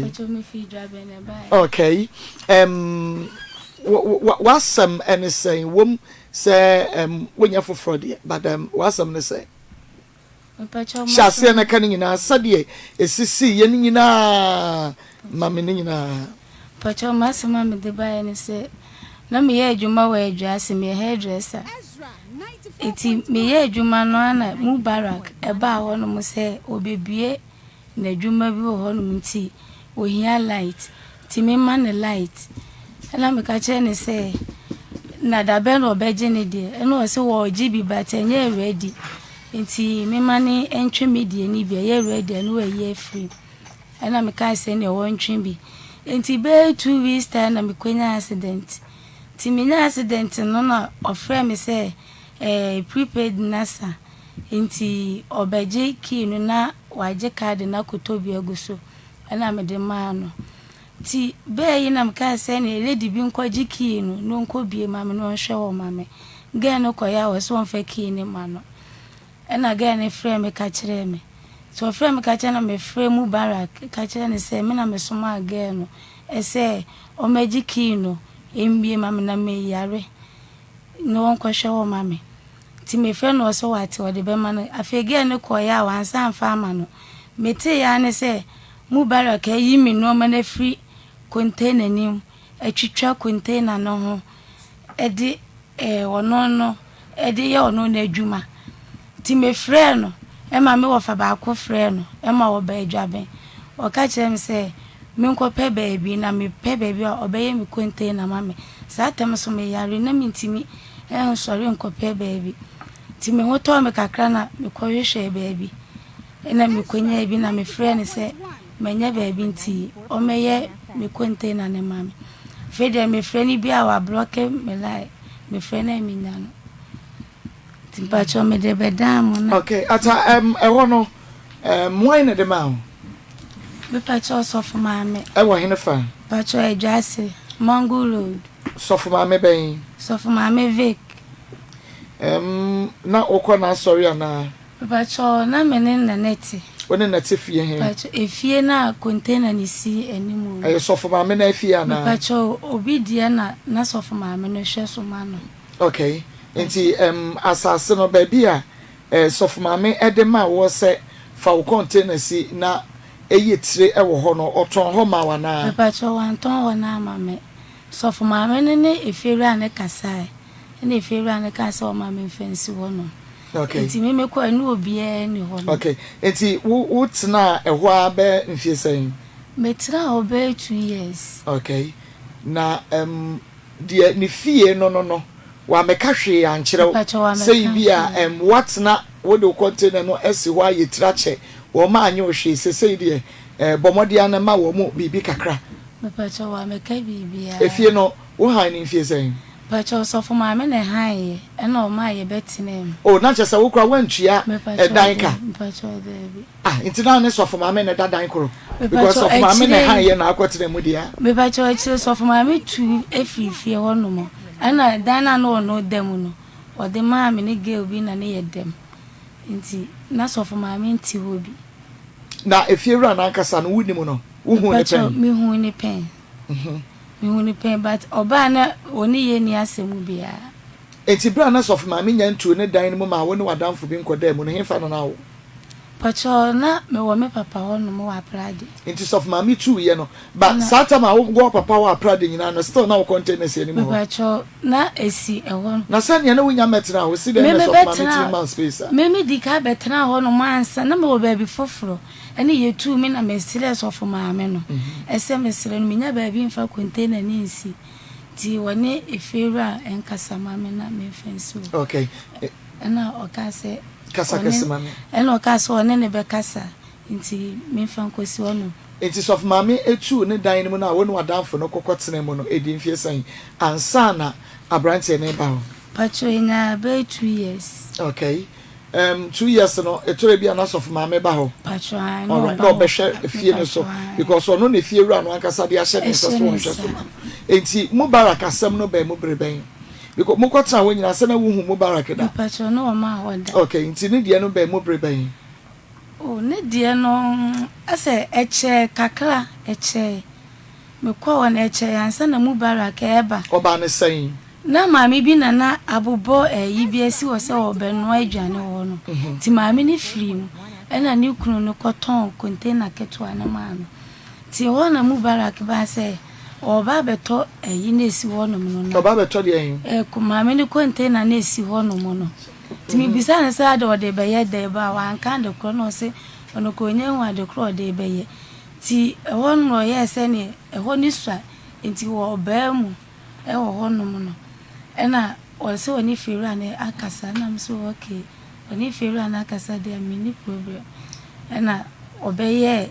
Mpakyɛw me fii Dwaben na ɛbaeɛ. Okay um w'asɛm ne sɛn? Wom sɛ um wonyɛ foforɔ deɛ but um w'asɛm ne sɛn? Mpakyɛw Hyɛ aseɛ m'asɛm. na ka ne nyinaa sɛdeɛ ɛsisii yɛ no nyinaa ma me ne nyinaa. Mpakyɛw m'asɛm a mede baeɛ ne sɛ na meyɛ adwuma wɔ Adwaase meyɛ hairdresser nti meyɛ adwuma no ara na Mubarak ɛbaa hɔ nom sɛ ɔbɛbue N'adwuma bi wɔ hɔnom nti ohia light nti memma no light. Ɛna meka kyerɛɛ no sɛ na dabɛn na ɔbɛgye ne deɛ ɛna ɔse ɔregye bi but ɛnyɛ ready nti memma no ntwe me deɛ no bi ɛyɛ ready a na wayi afiri mu. Ɛna mekae sɛ ɛneɛ ɔntwe bi. Nti bɛyɛ 2 weeks time na mekɔnya accident. Nti menya accident no na ɔfrɛɛ me sɛ eh, prepaid no asa. Ntsi ɔbɛgye key no na ɔagye card no akɔtɔ bi agu so na mede maa no. Ntsi ber yi na mekaa sɛ neɛ lady bi nkɔgye key no na ɔnkɔbue ma me na ɔnhwɛ hɔ ma me. Girl no kɔeɛ a ɔse ɔmfa key no mma no. Ɛna girl no frɛɛ me ka kyerɛɛ me. Ntsi ɔfrɛɛ me ka kyerɛɛ me na mefrɛɛ Mubarak ka kyerɛɛ no sɛ me na mesomaa girl no sɛ ɔmmɛgye key no mbue ma me na meyare na ɔnkɔhwɛ hɔ ma me. Nti mefrɛ no ɔse wate ɔde bɛma no. Afei girl no kɔeɛ a wansan amfa ama no. Meteeɛ ara ne sɛ Mubarak ayi me nnoɔma no afiri container no mu, atwitwa container no ho de ɔno no de yɛ ɔno n'adwuma. Nti mefrɛɛ no ma me wɔfa baako frɛɛ no ma ɔbaa Adwaben. Ɔka kyerɛɛ me sɛ menkɔpɛ baabi na mepɛ baabi a ɔbɛyɛ me container ma me. Saa tam nso meyare na mentumi nsɔre nkɔpɛ baabi. Nti me ho tɔɔ me kakra na mekɔhwehwɛɛ baabi na mekɔnyaa bi na mefrɛɛ no sɛ manya baabi nti ɔmmɛyɛ me container no ma me. Afei deɛ mefrɛ no bi a wablɔke me line, mefrɛ no a mennya no. Nti mpakyɛw mede bɛdan mo na. Okay, ata um, ɛhɔ no um, hwan na ɛde maa wo? Mepakyɛw sɔfo maame. Ɛwɔ hene fa? Mpakyɛw Adwase, Mango Road. Sɔfo maame bɛn? Sɔfo maame Vic. Um, na wokɔ n'asɔre anaa? Mepakyɛw na me ne Nana te. Wo ne na te fie he? Mepakyɛw efie no a container no si anim no. Ɛyɛ sɔfo maame no afie anaa? Mepakyɛw obi deɛ na na sɔfo maame no hwɛ so ma no. Okay, nti um, asase no baabi a eh, sɔfo maame de maa woɔ sɛ fa wo container si na ɛyɛ tire wɔ hɔ no, ɔtɔn hɔ maa wo anaa? Mepakyɛw wantɔn hɔ no ama me. Sɔfo maame no ne efiewura no kasae, ɛna efiewura no kaa sɛ ɔmma memfa nsi hɔnom. Okay. Nti me mekɔe no obiara nni hɔnom. Okay, nti wo wo tenaa ɛhɔ ara bɛyɛ mfie sɛn? Metenaa hɔ bɛyɛ 2 years. Okay, na um, deɛ ne fie no no no, wammɛka hwee ankyerɛ wo Mepakyɛw sɛ wammɛka ebia hwee. um, woatena wode wo container no asi hɔ ayɛ tiri akyɛ, wɔn anyɛ wo hwee, sesei deɛ eh, bɔ mmɔden ara na ma wɔn biribi kakra. Mepakyɛw wammɛka biribiara. Efie no, wo han no mfie sɛn? Mepakyɛw sɔfo maame na ɛhan yɛ, ɛna ɔmaa yɛbɛtenaa mu. Oh, na kyerɛ sɛ wo koraa woantua Mepakyɛw ɛdan ka? daabi, mepakyɛw daabi. Ah, nti na ne sɔfo maame na ɛda dan koro? Because Mepakyɛw sɔfo maame na akyire ɛhan yi. yɛ na akɔtena mu deɛ a. Mepakyɛw akyire sɔfo maame tu firi fie hɔ nom, ɛna dan no a na ɔno da mu no, ɔde maa me ne girl bi na ne yɛ dam. Nti na sɔfo maame nte hɔ bi. Na efiewura no ankasa no, wonim no? Wohuu ne Mepakyɛw pɛn? mehuu ne pɛn. Mehuu ne pɛn but ɔbaa na ɔne yɛn nni asɛm biara. Enti bere a na sɔfo maame nya ntuu ne dan no mu maa wo ne w'adamfo bi nkɔdaa mu no, hefa na na wowɔ? Pakyɛw na mewɔ me papa hɔ nom wɔ Aprade. Nti sɔfo maame tuu yɛ no, but Ɛna. saa time a wo wɔ wo papa wɔ Aprade nyinaa no still na wo container si anim hɔ? Mepakyɛw na esi ɛhɔ. Na sɛnea na wunya mmɛtenaa hɔ, si dɛn Me na me sɔfo maame tumi bɛtenaa maa space a? Me me di kan bɛtenaa hɔ nom ansa na mewɔ baabi foforɔ ɛne yɛtuu me na mesrɛɛ sɔfo maame no ɛsɛ mesrɛ no menya baabi mfa container no nsi nti wɔne efiewura nkasa ma me na memfa nsi hɔ. Okay. Ɛna ɔkaa sɛ Kasa ɔne kɛse ma me. Ɛna ɔkaa sɛ ɔne no bɛkasa nti memfa nkɔsi hɔ nom. Enti sɔfo maame tuu ne dan no mu no a wo ne w'adamfo no kɔkɔ tenaa mu no, edii mfeɛ sɛn ansa na aberanteɛ no reba hɔ? Pakyɛw enyaa bɛyɛ 2 years. Okay. 2 years no, ɛtɔrɔ bi a na sɔfo maame ba hɔ? Pakyɛw ae, na Alright, ɔba na hɔ. ɔbɛhwɛ fie no so Mepakyɛw ae. because ɔno na efie wura no ankasa de ahyɛ ne nsa Ɛhyɛ so ne ɔnhwɛ nsa. so ma no. Enti Mubarak asɛm no baa mu bere bɛn? Because mokɔtenaa hɔ nyinaa sɛ na wunhu Mubarak da? Mepakyɛw, na ɔmaa hɔ da. Okay, nti ne deɛ no baa mu bere bɛn? Oh ne deɛ no asɛ ɛkyɛɛ kakra ɛkyɛɛ mekɔɔ hɔ no ɛkyɛɛ ansa na Mubarak ɛɛba. Ɔbaa no sɛn? Na maame bi na na abobɔ ɛyi bi asi hɔ sɛ ɔbɛnoa aduane wɔ hɔ no nti maame no firii mu ɛna ne kunu no kɔtɔn container ketewa no maa no nti ɛhɔ na Mubarak baa sɛ ɔɔba abɛtɔ ɛyi no ɛsi hɔ nom no na Ɔba abɛtɔ deɛn? Ɛɛ maame no container no ɛsi hɔ nom no Nti mebisaa no sɛ ade ɔde rebɛyɛ dɛn ba a, wanka ade korɔ na ɔse ɔno koraa ɔnnya nhu ade korɔ a ɔde rebɛyɛ. Nti ɛhɔ nom na ɔyɛɛ sɛdeɛ ɛhɔ no sua nti wɔ ɔbaa mu wɔ hɔ nom no ɛna ɔse ɔne fiewura no akasa ɛna me so okay ɔne fiewura no akasa deɛ menni problem ɛna ɔbɛyɛɛ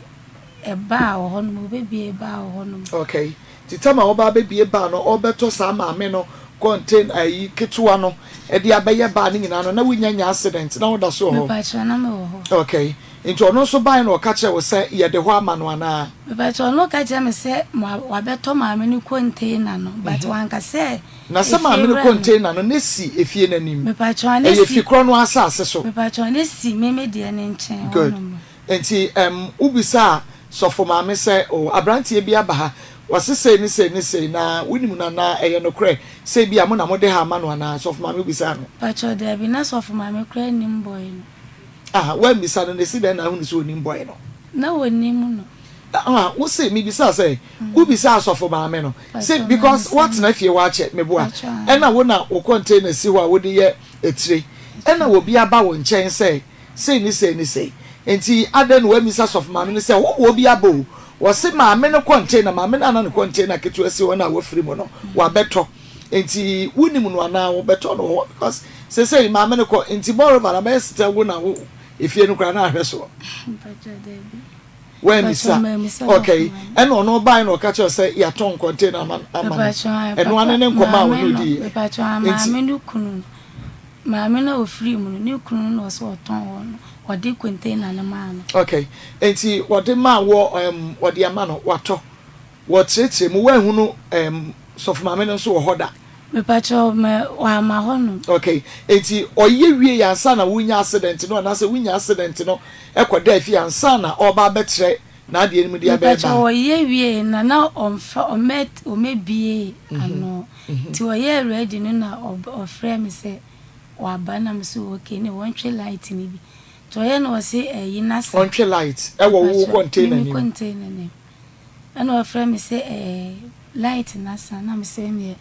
ɛbaa wɔ hɔ nom ɔbɛbie baa wɔ hɔ nom. Okay Nti tam a ɔba abɛbie bar no ɔrebɛtɔ saa maame no contain ayi ketewa no de abɛyɛ bar no nyinaa no na wonya nya accident na woda so wɔ hɔ? Mepakyɛw na mewɔ hɔ. Okay nti ɔno nso bae na ɔka kyerɛɛ wo sɛ yɛde hɔ ama no anaa? Mepakyɛw ɔno ka kyerɛɛ me sɛ wabɛtɔ maame no container no but wanka sɛ Na sɛ maame no efiewura no. container no na esi efie no anim? Mepakyɛw na Ɛyɛ esi fi korɔ no ara asase so? Mepakyɛw na esi me me deɛ no nkyɛn Good. hɔnom. Enti ɛm, wobisaa sɔfo maame sɛ, O, aberanteɛ bi aba ha, ɔse sei ne sei ne sei, na wonim no anaa? Ɛyɛ nokorɛ sɛ ebia mo na mode ha ama no anaa? Sɔfo maame bisaa no. Pakyɛw, daabi, na sɔfo maame koraa nnim boy no. Ah, woammisa no, na esi dɛn na ahunu sɛ onim boy no? Na onim no. Ah, wo se, mebisaa sɛ, wobisaa sɔfo maame no sɛ, Pakyɛw, because mammisa no. woatena fie hɔ akyɛ, meboa, Pakyɛw, ɛna aane. wo na wo container si hɔ a wode yɛ etire, ɛna Pakyɛw. obi aba wo nkyɛn sɛ, Sei ne sei ne sei. Enti adɛn na woammisa sɔfo maame no sɛ, Hɔhoɔ bi aba o? Wɔse maame no kɔntena, maame no a na ne kɔntena ketewa si hɔ no a wafiri mu no, wabɛtɔ. Enti wonim no anaa? Wɔbɛtɔ no wɔ hɔ because seesei maame no kɔ. Enti moreover no abɛyɛ sɛ wo na wo efie no koraa na ahwɛ soɔ. Woammisa? Okay. Ɛna ɔno baeɛ na ɔka kyerɛ wo sɛ yɛatɔn kɔntena ama ama no. Ɛno ara ne ne nkɔmmɔ a ɔne wo diiɛ. Enti. Maame no a ɔfirii mu no, ne kunu no na ɔsɛ ɔtɔn hɔ no, ɔde container no maa no. Ok, nti wɔde maa woɔ ɛɛm wɔde ama no, watɔ, wɔkyerɛkyerɛ mu, woanhunu ɛɛm sɔfo maame no nso wɔ hɔ da? Mepakyɛw, mɛ wamma hɔ nom. Ok, nti ɔyɛ wieɛ ansa na wonya accident no anaasɛ wonya accident no kɔ daa fie ansa na ɔreba abɛkyerɛ n'adeɛ no mu de abɛyɛ Mepakyɛw, baa? ɔyɛ wieɛ na na ɔmfa, ɔmmɛ, ɔmmɛbiee ano. Nti ɔyɛɛ ready no na ɔfrɛɛ me sɛ waba na me so okay ne wɔntwe light no bi. Nti ɔyɛ na ɔse ɛyi na sa. Ɔntwe light ɛwɔ wo container nim? Me container nim. Ɛna ɔfrɛ me sɛ ɛɛ light na sa na me sɛ ɛneɛ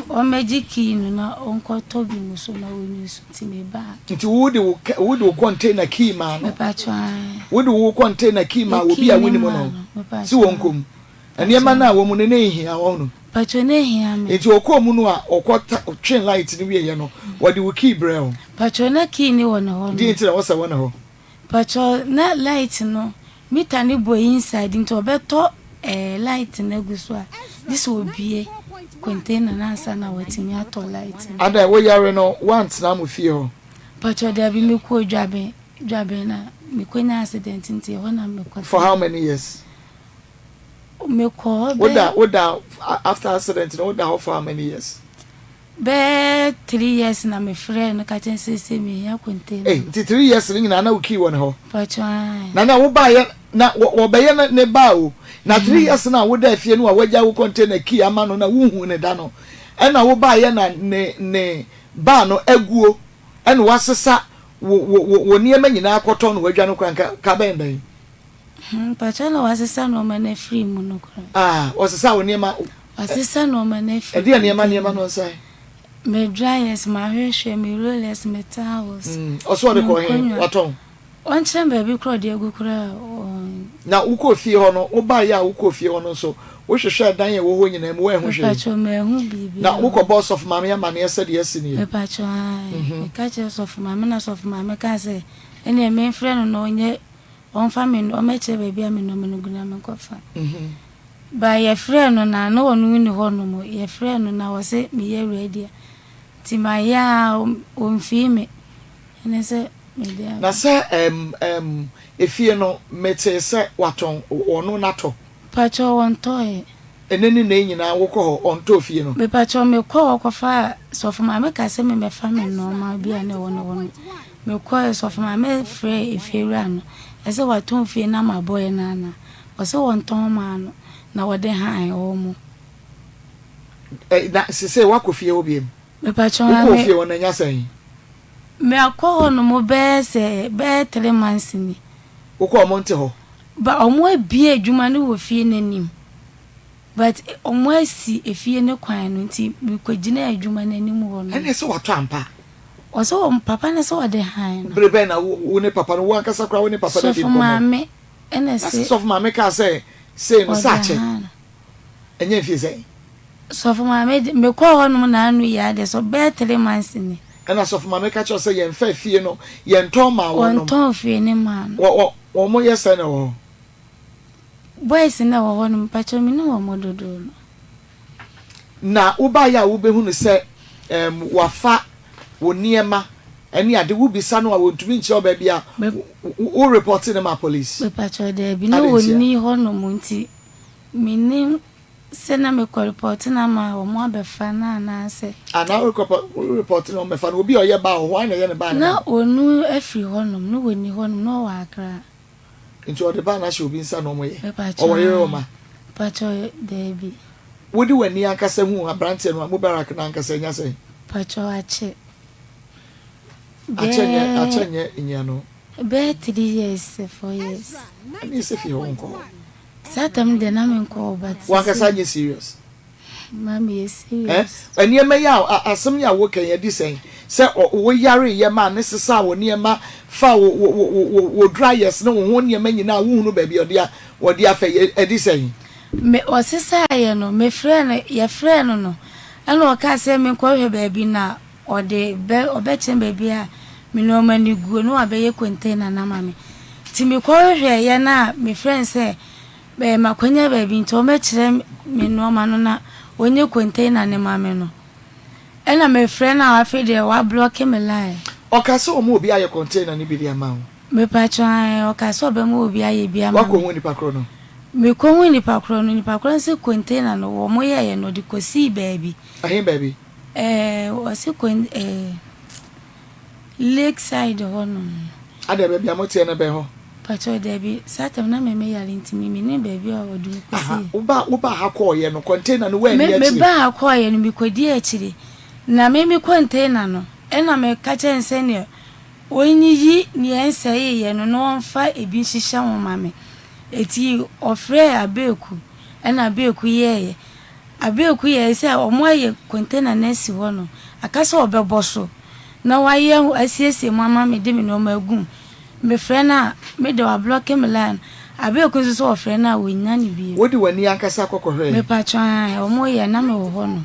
ɔmmɛgye key no na ɔnkɔtɔ bi ngu so na ɔnyi so nti me baa. Nti wo de wo wo de wo container key maa no? Mepakyɛw ae. Wo de wo container key maa obi a wonim no sɛ ɔnkɔ mu? Nneɛma no a ɛwɔ mu no, na ehia wɔn no. Pacho, na ehia me. Nti ɔkɔɔ mu no a ɔkɔ ta twee light no wieɛ no, wɔde wo key brɛɛ wo. Pacho, na key no wɔ ne hɔ no. Deɛ nti na ɛwɔ sɛ ɛwɔ ne hɔ? Pacho, na light no, meter no bɔ inside nti ɔbɛtɔ eh, light no agu so a, gye sɛ obue container no ansa na watumi atɔ light no. Adɛn, wo yare no, woantena mo fie hɔ? Pacho, dabi, mekɔɔ Dwaben, Dwaben na mekɔnyaa accident nti ɛhɔ na mekɔtenae. For how many years? Mekɔ hɔ bɛyɛ. Woda woda after accident no woda hɔ for how many years? Bɛyɛ three years na me frɛɛ no ka kyerɛ no sɛ sɛ me hia container. Ei nti three years no nyinaa na wo key wɔ ne hɔ? Mpakyɛw ae. Na na wo baeɛ na wɔbɛyɛ ne ne ba o na three years no a woda fie no a wagya wo container key ama no na wonhuu no da no ɛna wo baeɛ na ne ne ba no aguo ɛna wasesa wo wo wo nneɛma nyinaa akɔtɔn na wadwa no koraa nka ka bɛn dɛn? Mpakyɛw na wasesa nnoɔma no afiri mu no koraa. Ah, ɔsesa wo nneɛma. Wasesa nnoɔma no afiri. Ɛdeɛn nneɛma nneɛma na ɔsesae? Me dryers, m'ahwehwɛ, me rollers, me towels. Ɔse ɔde kɔɔ he? Watɔn? Ɔnkyerɛ me baabi koraa ɔde agu koraa ɔn. Na wokɔɔ fie hɔ no, wobaeɛ a wokɔɔ fie hɔ no nso, wohwehwɛɛ dan a ɛwɔ hɔ nyinaa mu, woanhu hwee? Mepakyɛw, manhu biribiara. Na wokɔbɔɔ sɔfo maame amaneɛ sɛ deɛ asi nie? Mepakyɛw, ae. Meka kyerɛɛ sɔfo maame na sɔfo maame kaa sɛ ɛneɛ memfrɛ no na ɔnyɛ Ɔmfa me ɔmmɛkyerɛ baabi a me nnoɔma no gu na menkɔfa. But yɛfrɛɛ no na na ɔno nni hɔ nom. Yɛfrɛɛ no na ɔse meyɛ ready a. Nti mayɛ a ɔmfii me. Ɛne sɛ mede aba. Na sɛ ɛɛm ɛɛm efie no metee sɛ watɔn ɔno natɔ. Pakyɛw ɔntɔeɛ. Ɛnɛ ne nnɛ yi nyinaa wokɔ hɔ ɔntɔɔ fie no? Mepakyɛw mekɔɔ hɔ kɔfaa sɔfo maame kaa sɛ memmɛfa me nnoɔma bi a na ɛwɔ ne hɔ no. Mekɔe, sɔfo maame frɛɛ efiewura no sɛ watɔn fie no ama bɔe no anaa. Ɔse wɔntɔn maa no na wɔde hann wɔn. Ɛ na sesei woakɔ fie hɔ biom? Mepakyɛw Wokɔɔ maame. fie hɔ no anya sɛn? Makɔ hɔ nom bɛyɛ sɛ bɛyɛ 3 months ni. Wokɔɔ ɔmo nte hɔ? Ba ɔmo abue adwuma no wɔ fie no anim but ɔmo asi efie no kwan no nti mekɔgyinaa adwuma no anim hɔ nom. Ɛneɛ sɛ watɔ ampa? Ɔsɛ wɔn papa no sɛ ɔde hann no. Bere bɛn na wo wo ne papa no wo ankasa koraa wo ne papa no adi Sɔfo nkɔmmɔ? maame ɛna Na se. sɛ sɔfo maame kaa sɛ sei no sɛ Ɔde akyɛ hann no. ɛnyɛ mfie sɛn? Sɔfo maame de mekɔɔ hɔ nom na ano yi adeɛ sɛ bɛyɛ 3 months ni. Ɛna sɔfo maame ka kyerɛ wo sɛ yɛnfa fie no yɛntɔn maa wɔnom. Wɔntɔn fie no maa no. Wɔ wɔ wɔn yɛ sɛn na ɛwɔ hɔ? Boys no a ɛwɔ hɔ no mpakyɛw mennim wɔn dodoɔ no. Na wobaeɛ a wobɛhunu sɛ ɛɛm wafa wo nneɛma ɛne ade wobisa no a wɔntumi nkyerɛ wo baabi a wo report no ma police? Mepakyɛw daabi na Adɛn ntia? wɔnni hɔ nom nti mennim sɛ na mekɔ report no ama wɔn abɛfa no anaasɛ. Anaa wo report no wɔn bɛfa no obi a ɔyɛ baa wɔ hɔ hwan na ɛyɛ ne baa no ma Na no? ɔnu afiri hɔ nom na wɔnni hɔ nom na ɔwɔ Accra. Nti ɔde baa no ahyɛ obi nsa na wɔyɛ? Mepakyɛw Ɔwɔ yere ae ɔma? Mepakyɛw daabi. Wode w'ani ankasa huu aberanteɛ no a Mubarak no ankasa anya sɛn? Mepakyɛw akyɛ. Akyɛ nyɛ akyɛ Bɛɛ nyɛ nyiano. bɛyɛ 3 years sɛ 4 years. Ɛne sɛ fie hɔ wonkɔ hɔ. Saa tam deɛ na menkɔ hɔ but Wankasa sisi. nyɛ serious. Ma meyɛ Eh? serious. Nneɛma yi a asɛm yi a woka yi ɛdi sɛn? Sɛ wo yareeɛ maa ne sesaa wo nneɛma faa wo wo wo wo wo dryers ne wo ho nneɛma nyinaa a wohunu baabi a ɔde a wɔde afa yi ɛdi sɛn? Me ɔsesaeɛ no mefrɛɛ no yɛfrɛɛ no no ɛna ɔkaa sɛ menkɔhwɛ baabi na ɔde bɛ ɔbɛkyerɛ me baabi a me nneɛma no guo na wabɛyɛ container no ama me. Nti mekɔhwehwɛeɛ no a mefrɛɛ no sɛ Bɛyɛ makwanya baabi nti ɔmɛkyerɛ me nnoɔma no na ɔnyɛ container no ma me no ɛna mefrɛ no a afei deɛ wa blocke me line. Ɔka sɛ ɔma obi ayɛ container no bi de ama wo? Mepakyɛw ae ɔka sɛ ɔbɛma obi ayɛ bi ama Wakɔ me. hu nipa korɔ no? Mekɔ hu nipa korɔ no, nipa korɔ no se container no wɔn yɛɛyɛ no ɔde kɔsii baabi. Ɛhe baabi? Ɛɛ ɔse con ɛɛ. Lake side hɔ nom. Adɛn baabi a moteɛ no bɛn hɔ? Pakyɛw dabi, saa tam na me me yare nti me mennim baabi a ɔde me Aha, kɔsii. wo ba wo baa ha kɔɔeɛ no container no woanni Me me akyire? baa ha kɔɔeɛ no me kɔdii akyire, na me me container no ɛna me ka kyerɛɛ no sɛdeɛ ɔnyiyi deɛ ɛnsɛeeɛ no na ɔmfa ebi nhyehyɛ ho ma me, eti ɔfrɛɛ Abeeku ɛna Abeeku yɛɛeɛ. Abeeku yɛe sɛ wɔayɛ container no asi hɔ no, aka sɛ ɔbɛbɔ so na wayɛ ho asiesie mu ama me de me nneɛma agu mu. Mefrɛ no a, me de wablɔke me line. Abeeku nso sɛ ɔfrɛ no a, ɔnnya no bio. Wode w'ani ankasa kɔ kɔhwɛe? Mepakyɛw, ae, wɔyɛ, na mewɔ hɔ nom.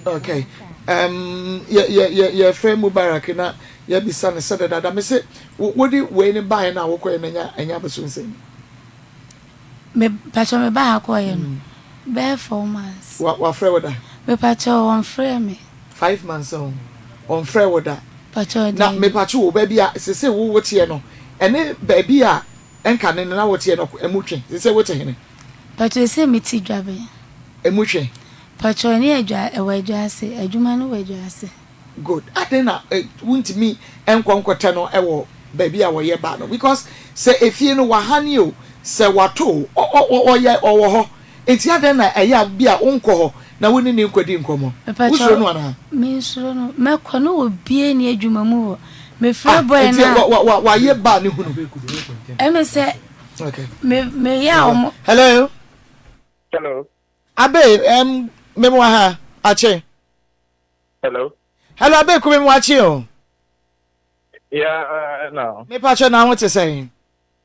Okay, um, yɛ, yɛ, yɛ, yɛfrɛ Mubarak na yɛabisa no sɛ dadaada. Mese, wo, wode wei no baeɛ no a wokɔeɛ no anya, anya abosonsɛm? Me pakyɛw me ba ha kɔɔ yɛ no bɛyɛ 4 months. Wa wafrɛ wo da? Me pakyɛw wɔn frɛ me. 5 months o wɔn frɛ wo da? Pakyɛw Na me daabi. pakyɛw o baabi a sese wo wo teɛ no ɛne baabi a ɛnka ne no na wo teɛ no ɛmu twe sese wo te hene? Pakyɛw sese me te Dwaben. Ɛmu twe? Pakyɛw ɛne adwa ɛwɔ adwa ase adwuma no wɔ adwa ase. Good adɛn na wontumi nkɔ nkɔtɛ no wɔ baabi a wɔyɛ ba no because sɛ efie no wahane o sɛ wato o ɔyɛ ɔwɔ hɔ nti adɛn na ɛyɛ a bi a wonkɔ hɔ na wo ne ne nkɔdi nkɔmmɔ wosuro Mepakyɛw no anaa? mensuro no mɛkɔ na obie ni adwuma mu hɔ mefrɛ Ah boy nti no a. wa wa wa wayɛ ba ne hunu. Ɛme sɛ Okay. me meyɛ a ɔmo. Hello. Hello. Abe um, memo ha akye. Hello. Hello Abeku me wakye o. Yeah, no. Me pacho na ho te sɛn?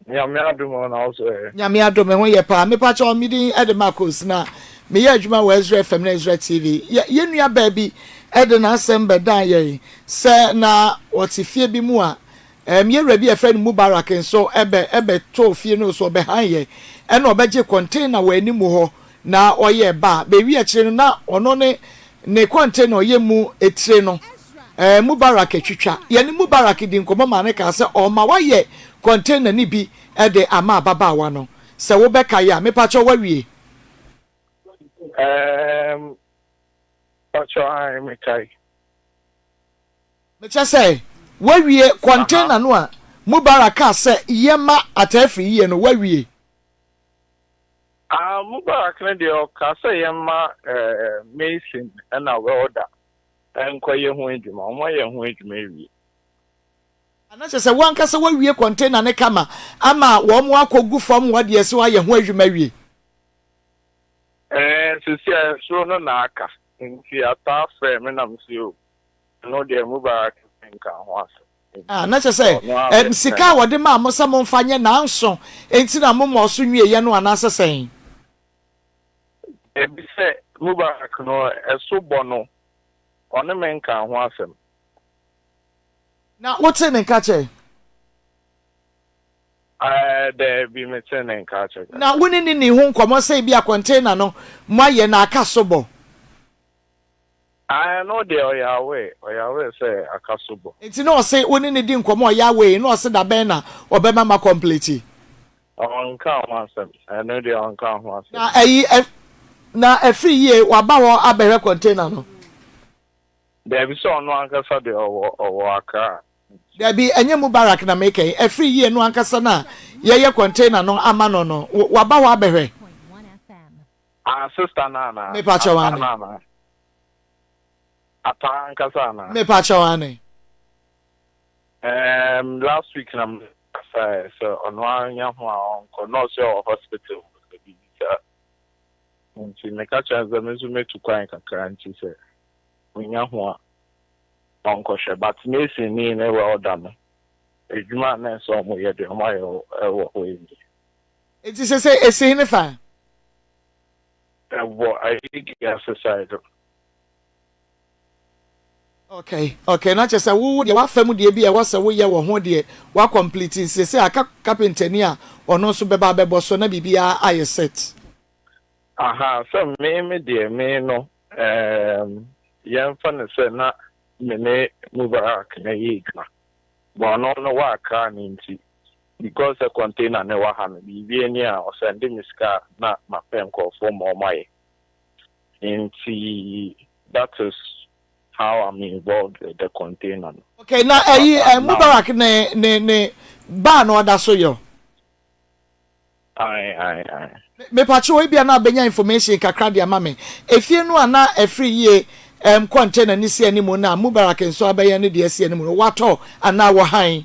Nyame adom o na wo so ɛ. Nyame adom me ho yɛ paa. Me pacho me din de Marcos na me yɛ adwuma wɔ Ezra FM na Ezra TV. Yɛ yɛ nua baa bi de n'asɛm bɛdan yɛn sɛ na ɔte fie bi mu a ɛm yɛ wura bi a yɛfrɛ no Mubarak nso ɛbɛ ɛbɛ tɔɔ fie no so ɔbɛhan yɛ ɛna ɔbɛgye container wɔ anim hɔ na ɔyɛɛ ba a, bɛwie akyire no na ɔno ne ne container ɔyɛ mu etire no eh, Mubarak atwitwa. Yɛne Mubarak di nkɔmmɔ maa no kaa sɛ ɔma wayɛ container no bi de ama ababaawa no. Sɛ wobɛkae a, mepakyɛw wawie? Ehm, pakyɛw ae mekae. Mekyɛ sɛ, woawie container no a Mubarak kaa sɛ yɛma ataa firi yie no, woawie? Ah, Mubarak no deɛ ɔkaa sɛ yɛmma eh, mason ɛna welder nkɔyɛ ho adwuma. Wɔayɛ ho adwuma awie. Ana kyerɛ sɛ wo ankasa woawie container no kama ama wɔn akɔgu fam hɔ deɛ sɛ woayɛ ho adwuma awie? Ɛɛ, seesei a soro no na aka. Nti ataa frɛɛ me na mese o, ɛno deɛ Mubarak nka ho asɛm. Ah, na kyerɛ sɛ, ɛm, sika a wɔde maa mo sɛ momfa nyɛ nanso nti na mommɔɔ so nwieeɛ no anaasɛ sɛn? Dabi, sɛ Mubarak no, ɛso bɔ no, ɔne me nkaa ho asɛm. Na wotee ne nka kyɛ? Ɛɛ, daabi, metee ne nka kyɛ kakra. Na wo ne no nnii ho nkɔmmɔ sɛ ebia kɔntena no moayɛ na aka so bɔ? Ae, ɛno deɛ ɔyɛ aware, ɔyɛ aware sɛ aka so bɔ. Nti na ɔse wo ne no di nkɔmmɔ ɔyɛ aware na ɔse dabɛn na ɔbɛma ma complete? Ɔnkaa ho asɛm, ɛno deɛ ɔnkaa ho asɛm. Na ɛyi, ɛ, na ɛfiri yie waba hɔ abɛhwɛ kɔntena no? Daabi, sɛ ɔno ankasa deɛ ɔwɔ, ɔwɔ Accra. Dabi, ɛnyɛ Mubarak na meka yi, ɛfiri yie no ankasa no a yɛyɛ container no ama no no, waba hɔ abɛhwɛ? Ah, sister no anaa? Mepa kyɛw, Ataa aane. no anaa? Ataa ankasa anaa? Mepa kyɛw, aane. Erm, last week na me kasaɛ sɛ ɔno ara nya ho a ɔnkɔ, na ɔsɛ ɔwɔ hospital sɛ biribi saa. Nti meka kyerɛ no sɛ me nso mɛtu kwan kakra nti sɛ onya ho a ɔnkɔhwɛ. But mason ni ne welder no, adwuma a na ɛsɛ ɔmo yɛ deɛ ɔmo ayɛ wɔ hɔ awie. Nti sesei esi hene fa? Ɛwɔ Ayigbe ase side no. Okay okay na kyerɛ sɛ wo deɛ w'afa mu deɛ bi a ɛwɔ sɛ woyɛ wɔ ho deɛ wa complete nti sesei aka carpenter ni a ɔno nso bɛba abɛbɔ so na biribiara ayɛ set. Ahaa sɛ me me deɛ me no ehm yɛnfa no sɛ na me ne Mubarak na ɛyɛ adwuma but ɔno no wɔ Accra no nti because sɛ container no wɔ ha no biribi ani a ɔsɛnde me sika a na mapɛ nkorɔfoɔ ma wɔn ayɛ nti that is how I'm involved with the container no. Okay na ɛyi eh, Mubarak ne ne ne bar no ɔda so yɔ? Ae ae ae. Mepakyɛw ebia na abenya information kakra de ama me. Efie no a na ɛfiri yie ɛm container no si anim no a Mubarak nso abɛyɛ ne deɛ asi anim no watɔ anaa wɔhan?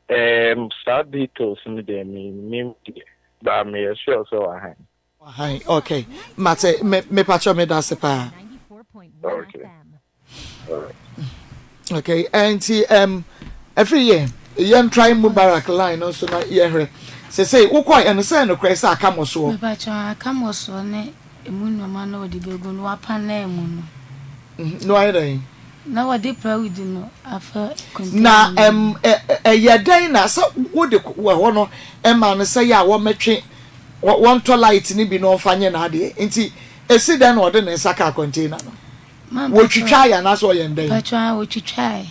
Ɛɛm saa details no deɛ mennim deɛ but meyɛ sure sɛ wahan. Wahan ok mate me mepakyɛw medase paa. Okay alright. Okay ɛnti ɛm ɛfiri yɛ yɛn try Mubarak line no nso na yɛhwɛ sesei wokɔ ɛno sɛ nokorɛ sɛ aka mɔsoɔ. Mepakyɛw aka mɔsoɔ ne emu nnoɔma na wɔde bɛgu no wapanan mu no. Na wayɛ dɛn? Na wɔde plywood no afa container Na no ɛm mu. ɛ ɛyɛ dɛn na sɛ wode wɔ hɔ no ɛma no sɛ yɛ a wɔmɛtwe wɔ wɔntɔ light no bi na ɔmfa nyɛ n'adeɛ nti ɛsi dɛn na ɔde ne nsa kaa container no? Ma mpakyɛw. Wɔtwitwaeɛ anaasɛ ɔyɛ no dɛn? Mpakyɛw aa wɔtwitwaeɛ.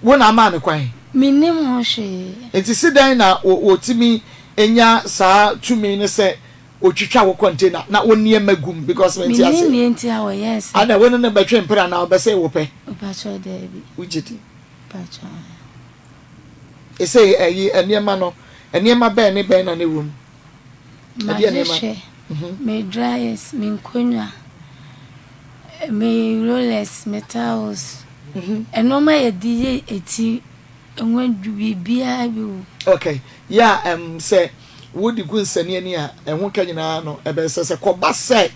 Wo na amaa no kwan? Mennim ho hwee. Nti si dɛn na wɔ wɔtumi nya saa tumi no sɛ Otwitwa wo container na wo nneɛma gu mu because mente Mennim aseɛ. deɛ nti a wɔyɛɛ saa. Adɛn wo ne no bɛtwe mpena anaa ɔbɛsɛe wo pɛ? Mpakyɛw daabi. Wogye di? Mpakyɛw aane. Esei ɛyi nneɛma no nneɛma bɛn ne bɛn na na ɛwɔ mu? Ɛdeɛ nneɛma? M'ahwehwɛ, me dryers, me nkonnwa, me rollers, me towels, nneɛma a yɛde yɛ eti Nwadwu biribiara bi wɔ. Ok yeah ɛm sɛ wode gu nsani ani a ɛho ka nyinaa no ɛbɛyɛ sɛ sɛ kɔba sɛ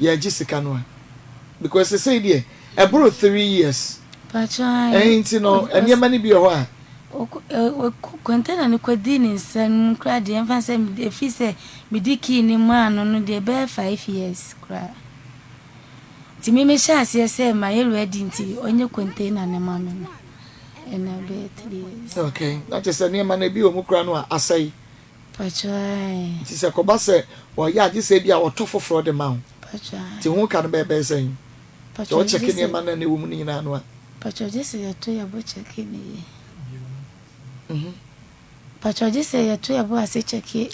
yɛgye sika no a because sesei deɛ ɛboro 3 years ɛn nti no nneɛma no bi wɔ hɔ a. Container no kɔdii ne nsa no mu koraa deɛ ɛmfa sɛ ɛfiri sɛ mede key no maa no no deɛ ɛbɛyɛ 5 years koraa. Nti me mehyɛɛ aseɛ sɛ mayɛ ready nti ɔnyɛ container no ma me no ɛna bɛyɛ 3 years. Okay, na kyerɛ sɛ nneɛma no ebi wɔ mu koraa no a asɛe. Pakyɛ ae. Nti sɛ kɔba sɛ ɔyɛ a gye sɛ ebi a ɔtɔ foforɔ de ma wo. Pakyɛ ae. Nti ho ka no bɛyɛ bɛyɛ sɛn? Pakyɛ Sɛ ɔkyɛke nneɛma no a na ɛwɔ mu no nyinaa no a. Pakyɛ gye sɛ yɛto yɛbo kyɛke no yie. Pakyɛ gye sɛ yɛto yɛbo ase kyɛke.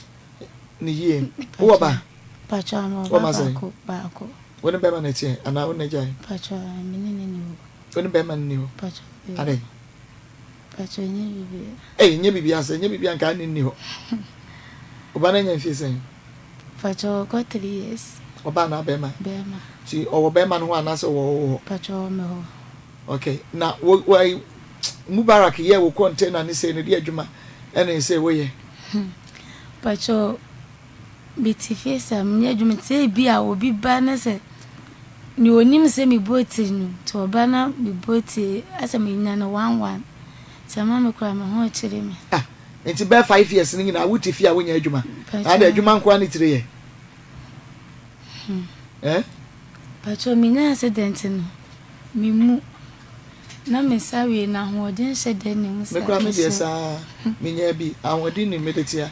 No yie. Wowɔ ba? Pakyɛ mewɔ ba baako baako. Wo ne bɛrima na ɛteɛ anaa wo ne no agyae? Pakyɛ me ne no nni hɔ. Wo ne bɛrima no nni hɔ? Mpakyɛw dabi. Adɛn? Mpakyɛw ɛnyɛ biribiara. Ei, ɛnyɛ biribiara sɛ, ɛnyɛ biribiara nka ne nni hɔ. Wo ba no anya mfie sɛn? Mpakyɛw ɔkɔ 3 years. Ɔbaa anaa bɛrima? Bɛrima. Nti ɔwɔ bɛrima no hɔ anaasɛ ɔwɔ wo hɔ? Mpakyɛw ɔwɔ me hɔ. Okay, na wo, wo, Mubarak yɛɛ wo container ne sei no, deɛ adwuma ɛne sei woyɛ? Mpakyɛw, mete fie saa, menyɛ adwuma nti sɛ ebi a obi ba na sɛ nea onim sɛ mebɔ tiri no nti ɔba na mebɔ tiri asɛ menya no 1 1 sɛ ama me koraa me ho kyerɛ me. Ah, nti bɛɛ 5 years no nyinaa wote fie a wonyɛ adwuma? Na ade adwuma nko ara ne tiri yɛ? Eh? Mpakyɛw, menya accident no, memu na me nsa wie na ahoɔden hyɛ dɛ ne mu. Me koraa me deɛ saa, menya bi, ahoɔden nim mede tea.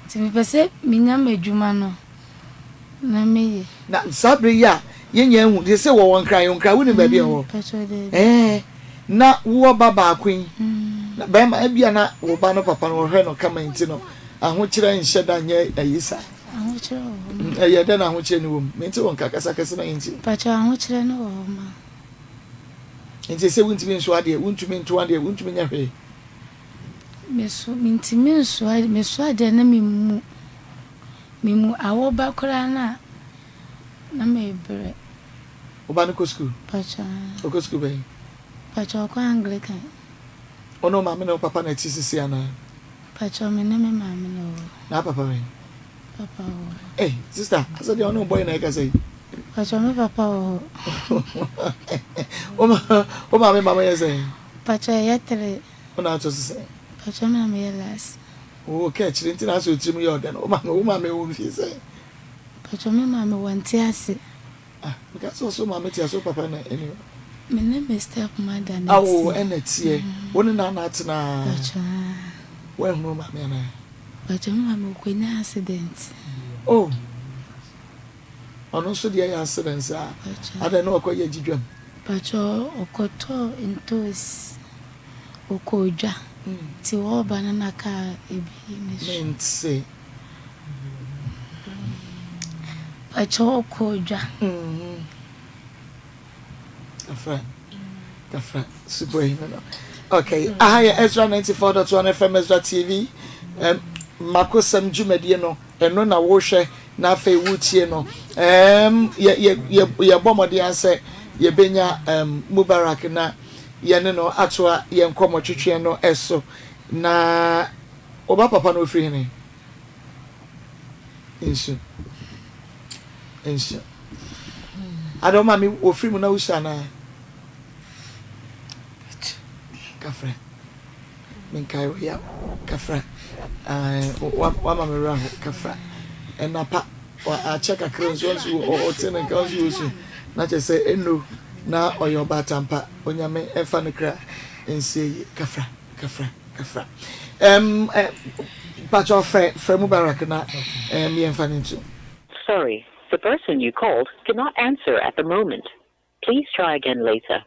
Nti mepɛ sɛ menya m'adwuma no na meyɛ. Na saa bere yi a yɛnya ahu de sɛ wɔwɔ Nkran, Nkran wonim baabi a ɛwɔ? Mpakyɛw daabi. Ɛɛ, na wowɔ ba baako yi, na bɛrima ebia na wo ba no papa no wɔhwɛ no kama nti no, ahokyerɛ nhyɛ da nyɛ ayi saa. Ahokyerɛ wɔ hɔ ma. Ɛyɛ dɛn na ahokyerɛ no wɔ mu? Mente wo nka, kasa kɛse na yɛntie. Mpakyɛw, ahokyerɛ no wɔ hɔ ma. Nti sɛ wontumi nso adeɛ, wontumi nto adeɛ, wontumi nyɛ hwee. Meso, mentumi nsoa, meso adeɛ na memu. Memu awɔ ba koraa na na mebrɛ. Wo ba no kɔ sukuu? Mpakyɛw. Ɔkɔ sukuu bɛn? Mpakyɛw, ɔkɔ Anglican. Wo ne wo maame ne wo papa na ɛte sisi anaa? Mpakyɛw, me ne me maame na ɛwɔ hɔ. Na papa wɛn? Papa wɔ hɔ. Hey, sister, asɛ deɛ ɔne wo bɔyɛ na ɛkasa yi. Mpakyɛw, me papa wɔ hɔ. Wo maame ma moyɛ sɛn? Mpakyɛw, ɛyɛ three. Wo na ato so sɛn? Mpakyɛw, me na meyɛ last. Wo ka akyire nti na asɛ otirim yɛ ɔdɛ no. Wo maame wɔ mfie sɛn? Mpakyɛw, me maame wɔnte ase. Ah, meka sɛ ɔsɛ wo maame te ase, wo papa na ɛni hɔ. Me ne me step mother na Awo ɛteɛ. ɛna teɛ. Wo ne nana atena? Mpakyɛw. Woahunu wo maame anaa? Mpakyɛw, me maame ɔkɔnya accident. Oh. Ɔno nso deɛ yɛ accident saa. Mpakyɛw. Adɛn na ɔkɔyɛ agyidwam? Mpakyɛw, ɔkɔtɔɔ ntoosi. Ɔkɔɔ dwa. Nti wɔreba no na kaa ebi ne so. Mente. Mpakyɛw, ɔkɔɔ dwa. Kafra. Kafra. Super yi no. Okay. Aha yɛ Ezra 94.1 FM, Ezra TV. Makosɛm dwumadie no, ɛno na wohwɛ na afei wotie no. Um, yɛ yɛ yɛ yɛbɔ mmɔden sɛ yɛbɛnya Mubarak na yɛne no atoa yɛn nkɔmmɔ twetweɛ no ɛso. Na ɔba papa no ofiri hene? Nsu. Nsu. Ada wo maame ofiri mu na wosu anaa? Kafra. Menkae wo yaw. Kafra. Wama me werɛ ho. Kafra. Ɛnapa. Akyɛ kakra nso nso ɔte ne nka nso osu. Na kyerɛ sɛ enu na ɔyɛ ɔbaatampa. Onyame ɛmfa ne kra nsie yie. Kafra. Kafra. Kafra. Mpakyɛw, frɛ frɛ Mubarak na yɛmfa ne nto. Sorry, the person you called cannot answer at the moment. Please try again later.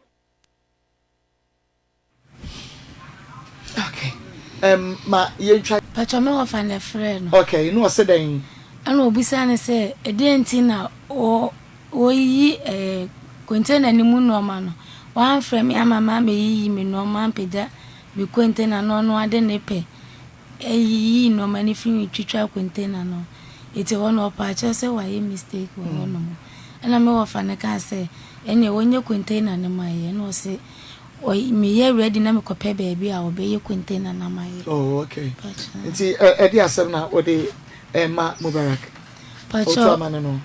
Okay. Ma yɛntwa. Mpakyɛw, me wɔfa na ɛfrɛ no. Okay, na ɔsɛ dɛn? Ɛna obisa no sɛ ɛdeɛn nti na wɔyiyi container no mu nneɛma no. Wɔamfrɛ me ama ma meyiyi me nneɛma mpagya me container no, ɔno ade ne pɛ ɛyiyi nneɛma no firi twitwa container no. Nti hɔ no ɔpa akyerɛ sɛ wayɛ mistake wɔ hɔnom. Ɛna me wɔfa no kaa sɛ ɛneɛ wɔnyɛ container no ma yɛ. Ɛna ɔse meyɛ ready na mekɔpɛ baabi a ɔbɛyɛ container no ama yɛ. Oh, okay. Nti ɛde asɛm na wɔde ɛma Mubarak. Otu ama no no.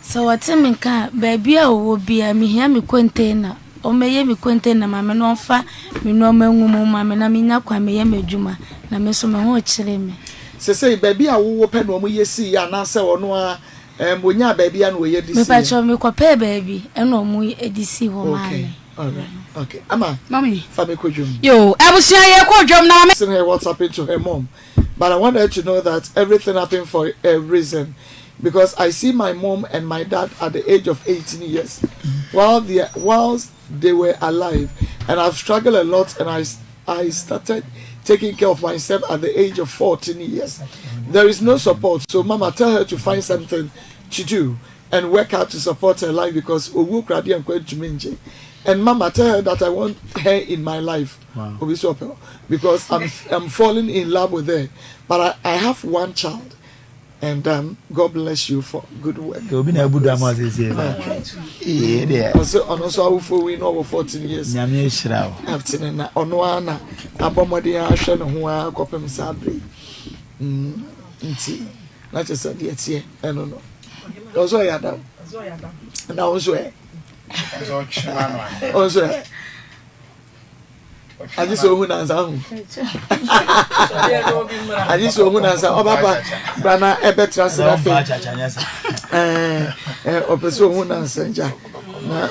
Sɛ wɔte me nka a, baabi a ɔwɔ biara, mehia me container. Ɔmmɛyɛ me container ma me na ɔmfa me nneɛma ngu mu ma me na menya kwan meyɛ m'adwuma na me nso me ho kyerɛ me. Sesei baabi a wowɔ pɛ na ɔmo yɛ sii yɛ anaasɛ ɔno a onyaa baabi a na ɔyɛ de sii yɛ? Mepakyɛw, mekɔpɛɛ baabi ɛna ɔmo de sii hɔ maa Okay, me. alright, okay. Ama, Mami. Fa me kɔ dwom. Yo, abusua, yɛ kɔ dwom na mame. Send her what's happened to her mom, but I want her to know that everything happened for a reason because I see my mom and my dad at the age of 18 years whilst they were alive, and I've struggled a lot, and I started taking care of myself at the age of 14 years. There is no support, so mama, tell her to find something to do and work out to support her life because owu kradeɛ nkwa ntumi ngye. And mama tell her that I want her in my life. Obi sɛ ɔpɛ because I'm I'm falling in love with her but I, I have one child and um, God bless you for good work. Obi na abu dam asese. Ee deɛ. Ɔsɛ ɔno nso awofo wi na ɔwɔ 14 years. Nyame ahyira wo. After na ɔno ara na abɔ mmɔden ahwɛ ne ho ara kɔpem saa bere. Mm, nti na kyerɛ sɛ deɛ teɛ ɛno no. Ɔsɛ ɔyɛ adam. Na wo nso ɛ. Wo nso ɛ. Agye sɛ ohu nansa ho. Agye sɛ ohu nansa ɔba ba bra na ɛbɛtra se na afei. Ɛɛ ɔpɛ sɛ ohu nansa gya na